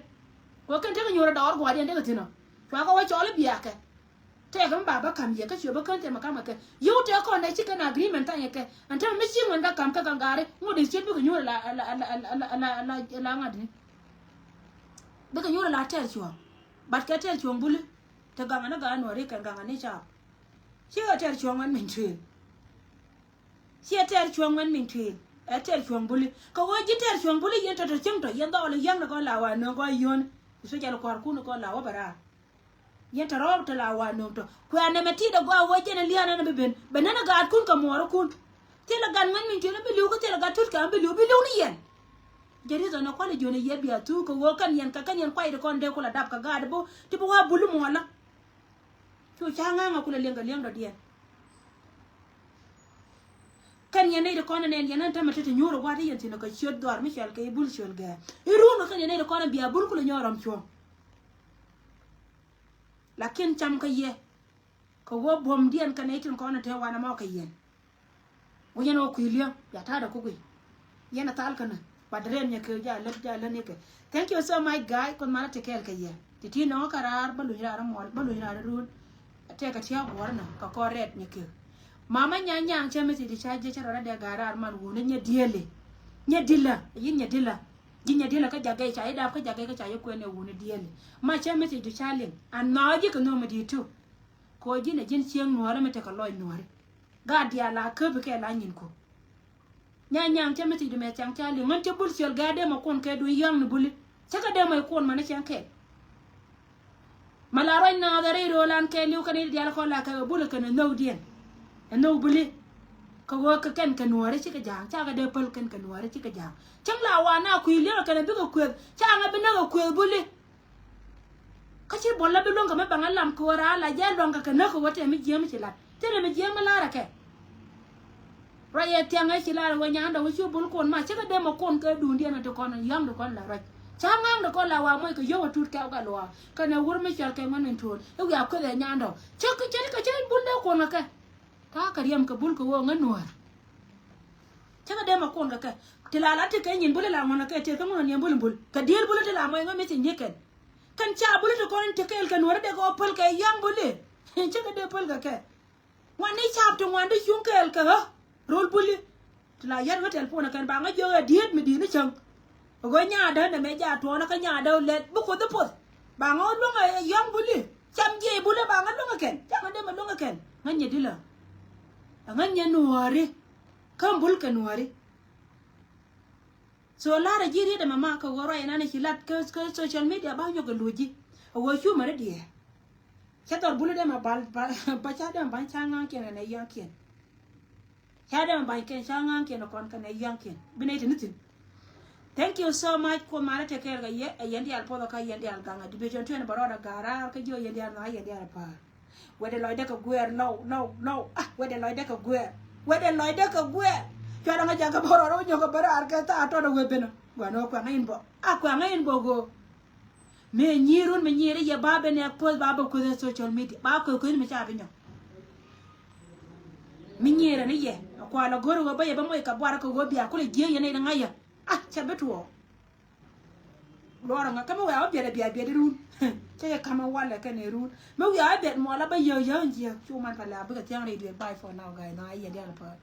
Kɛ ɣöö kɛn tekɛ nyuɔ̱ɔ̱r ɛ dɔɔr gua̱a̱r yɛn tekɛ thi̱n ɔ cua kɛ wä cɔɔl i̱ biakɛ. Tɛɛk mi ba bä ka̱m yɛ kä cuɛ bä kän tɛmɛ ka̱m kɛ yio̱w tɛɛk kɔn dee ci kɛn agreement tha̱nyɛ kɛ ɛn tɛmɛ mi ci ŋuɛn bä ka̱m kɛ ka̱n gaari ŋot dee ciet bikɛ nyuur la la la la la la ŋa̱t ni. Bikɛ nyuur la tɛɛr cuɔ̱ɔ̱ŋ. Bat kɛ tɛɛr cuɔ̱ɔ̱ŋ buli. Te gaŋɛ ni ga̱a̱ nuɔ̱ɔ̱ri kɛn gaŋɛ ni caap. Ci ɛ tɛɛr cuɔ̱ɔ̱ŋ ŋuɛn min tuëël. Ci ɛ tɛɛr cuɔ̱ɔ̱ŋ ŋuɛn min tuëël ɛ tɛɛr cuɔ̱ɔ̱ŋ buli kɛ ɣöö ji̱ tɛɛr cuɔ̱ɔ̱ŋ buli yɛn tɔ̱tɔ̱ cieŋ tɔ̱ yɛn dhɔɔl yäŋ ni gɔn la wa nööŋ gɔn yio̱o̱ni. Especially kua̱rkun ni gɔn la wä bɛ raar. Yɛn te rɔɔk te la wa nööŋ tɔ kuɛ nɛmɛ ti dɛ gɔaa wee jɛn lia̱a̱n ɛn bi ben bɛ nɛn a gaatkun kɛ muɔɔrikun. Thilɛ gat ŋuɛn min tiɛn bi li̱w kä thilɛ gat tut kɛ bi li̱w bi li̱w ni yɛn. Jɛ rieth ɔn ɛ kualɛ jiön ɛ yɛ bia thuk kɛ ɣöö kɛn yɛn kɛ kɛn yɛn kuay ti kɔn dee kulɛ dap kɛ gaat bo ti bi wa bul muɔɔlä. Cu ca ŋa̱a̱ŋ a kulɛ liɛŋ kɛ liɛŋ dɔ̱diɛn. Kɛn yɛn nɛy ti kɔn ɛ nɛn yɛn ɛn tämɛ ti ti nyuur ɛ gua̱a̱t ti yɛn thi̱n ɛ kɛ ciöt dhɔaar mi cɔal kɛ i̱ bul ciöl gɛɛ i̱ ruun kɛ kɛn yɛn nɛy ti kɔn ɛ bia bul kulɛ nyɔɔr rɔm cuɔ̱ɔ̱ŋ. Lakin cam kä yɛ kɛ ɣöö buɔ̱mdiɛn kɛ nɛy tin kɔn ɛ te wanɛ mɔ kɛ yɛn. Wi̱c ɛn ɣöö kui̱ liäŋ bia ta̱a̱dɛ ku guiy. Yɛn ɛ thal känä bat rɛn nyɛ kɛ ja lät ja lät ni kɛ. Thank you so much guy. Kuoth malä ti kɛɛl kɛ yɛ ti ti nɔŋä kɛ raar bä luny raar muɔl bä luny raar run. Tɛkɛ tia̱a̱ guɔ̱rnä kɛ kɔr rɛt nyɛ kɛ. Mama nya nyaŋ cɛ mi ti ti ca jiɛ cɛ rɔrɛ dɛ ga̱a̱ raar man wuni nyɛ diɛli. Nyɛ dilä yi nyɛ dilä. Ji̱ nyɛ di̱lɛ kä jakɛ ca ji̱ dap kä jakɛ kä ca ji̱ kuɛn ɛ wuni diɛli. Ma cɛ mi thiec du ca liŋ an nhɔakä ji̱ kɛ nhök mi di̱i̱t tu. Kɛ ɣöö ji̱n ɛ ji̱n cieŋ nuɔ̱ɔ̱ri mi tekɛ lɔc nuɔ̱ɔ̱ri. Gaat diaal la käpi kɛ la nyin ku. Nya nyaŋ cɛ mi thiec du mɛ thiaŋ ca liŋ ɣän cɛ bul ciöl gɛ̈ɛ̈ dee mɛ kuɔn kɛ duŋ yäŋni buli. Cä kɛ dee mɛ kuɔn mɛ ni cɛŋ kɛɛl. Mɛ la ruac naath ɛ rɛy rööl an kɛɛliw kɛn i̱ diaal kɔn la kɛ ɣöö bul ɛ kɛn ɛ nhök diɛn. Ɛ nhök buli. Kɛ ɣöö kɛ kɛn kɛ nuɔ̱ɔ̱ri cikɛ ja̱a̱ŋ cakɛ dee päl kɛn kɛ nuɔ̱ɔ̱ri cikɛ ja̱a̱ŋ. Cäŋ la wa na kui̱ liɛŋ ɛ kɛn ɛ bikɛ kuëth ca ŋɛ bi näk ɛ kuëth buli. Kä ci buɔl la bi luäŋ kɛ mi baŋ ɛ lam kɛ ɣöö raar la jɛ luaŋ kɛ kɛ näk kɛ ɣöö tɛm mi jiääm ci la̱t. Tënɛ mi jiääm mi la̱r ɛ kɛ. Ruac ɛ thiaŋ ɛ ci lar ɛ wä nyan dɔ̱ŋ cu bul kuɔn ma cikɛ dee mɛ kuɔn kɛ duundiɛn ɛ ti kɔn yɔ̱ŋ ti kɔn la ruac. Ca ŋa̱ŋ ti kɔn la wa moc kɛ yio̱w ɛ tut kɛw kɛ luaak kɛnɛ wur mi cɔal kɛ ŋuɛn min tuɔɔl i̱ wiaa kueth ɛ nyan dɔ̱ŋ. Cä kɛ cä kɛ cä bul dee kuɔn kɛ kɛ. Ta̱a̱ kɛ riɛm kɛ bul kɛ ɣöö ŋä nuäär. Cä kɛ dee mɛ kuɔn kɛ kɛ Ti la la ti kɛ nyin buli la ŋuɔn kɛ ti kɛ ŋuɔn nyin buli bul. Kɛ diel buli ti la mɔy ŋuɔn mi ti nyi kɛn. Kɛn ca buli ti kɔn ti kɛɛl kɛ nuɔri dee kɛ wä päl kɛ yɔŋ buli. Cɛ kɛ dee päl kɛ kɛ. Ŋuan ni cap ti ŋuan di cuŋ kɛɛl kɛ ɣä. Rol buli. Ti la yɛt ŋä tɛl puɔnɛ kɛn ba ŋä jiök ɛ diet mi diet ni cäŋ. Ɣä nyaadä nɛ mɛ ja tuɔɔnä kä nyaadä lɛt bi kuoth di puɔth. Ba ŋä luäŋ ɛ yɔŋ buli. Cam jiɛc buli ba ŋä luäŋ ɛ kɛn. Ca ŋä dee mɛ luäŋ ɛ kɛn. Ŋä nyɛ dilä. Ɛ ŋä nyɛ nuɔɔri. Kä bul kɛ nuɔɔri. So larɛ ji̱ riet ɛmɛ ma kɛ ɣöö ruac ɛnan ci lat kä, kä social media ba nyɔk kɛ luc ji̱. A ɣöö cu mɛ ri diɛɛr. Cɛ thɔr buli dee ma bal ba, ba ca dee ma ba̱ny ca ŋa̱ŋkiɛn kɛ nɛ yɔ̱ŋkiɛn. Ca dee ma ba̱ny kɛn ca ŋa̱ŋkiɛn kɔn kɛ nɛ yɔ̱ŋkiɛn. Bi nɛy te ni thi̱n. Thank you so much. Kuoth malä tɛkɛɛl kɛ yɛ, ɛ yɛn diaal puɔth kä yɛn diaal gaŋ a division twenty bɛ rɔɔdɛ ga̱a̱r raar kä jiɔ yɛn diaal ŋa̱ yɛn diaal pa̱a̱r. Wetdɛ lɔcdɛ kɛ guɛɛr lɔw lɔw lɔw. Ah, wetdɛ lɔcdɛ kɛ guɛɛr. Wetdɛ lɔcdɛ kɛ guɛɛr. Cuarɛ ŋa jakä bä rɔɔdɛ wä nyɔk kɛ bä raar kɛ thaar tɔt ɛ wee ben ɔ. Gua̱n ɔ kuɛŋä in bɔ. A kuɛŋä in bɔ ɣöö. Mëë nyiirun mi nyiir i̱ yɛ ba ben ɛ post ba bä kueth ɛ social media ba kueth kueth mi ca bi nyɔk. Mi nyiir ɛn i̱ yɛ a kual a go̱r ɛ ɣöö bä yɛ bä moc kɛ buar kɛ ɣöö bia kulɛ jiääk yɛn in ŋa̱c yɛ. A cɛ bi tuɔɔk. Luɔrɛ ŋa kä mi wiaa wä biɛt a biɛt biɛt irun. Cä yɛ ka̱m a walɛ kɛn irun mi wiaa wä biɛt muɔlä bä yäk yäk in jiääk cu man pɛ lɛ a bikɛ thia̱ŋ rɛy duël. Bye for now guys. Nɔ a yɛ diaal päär.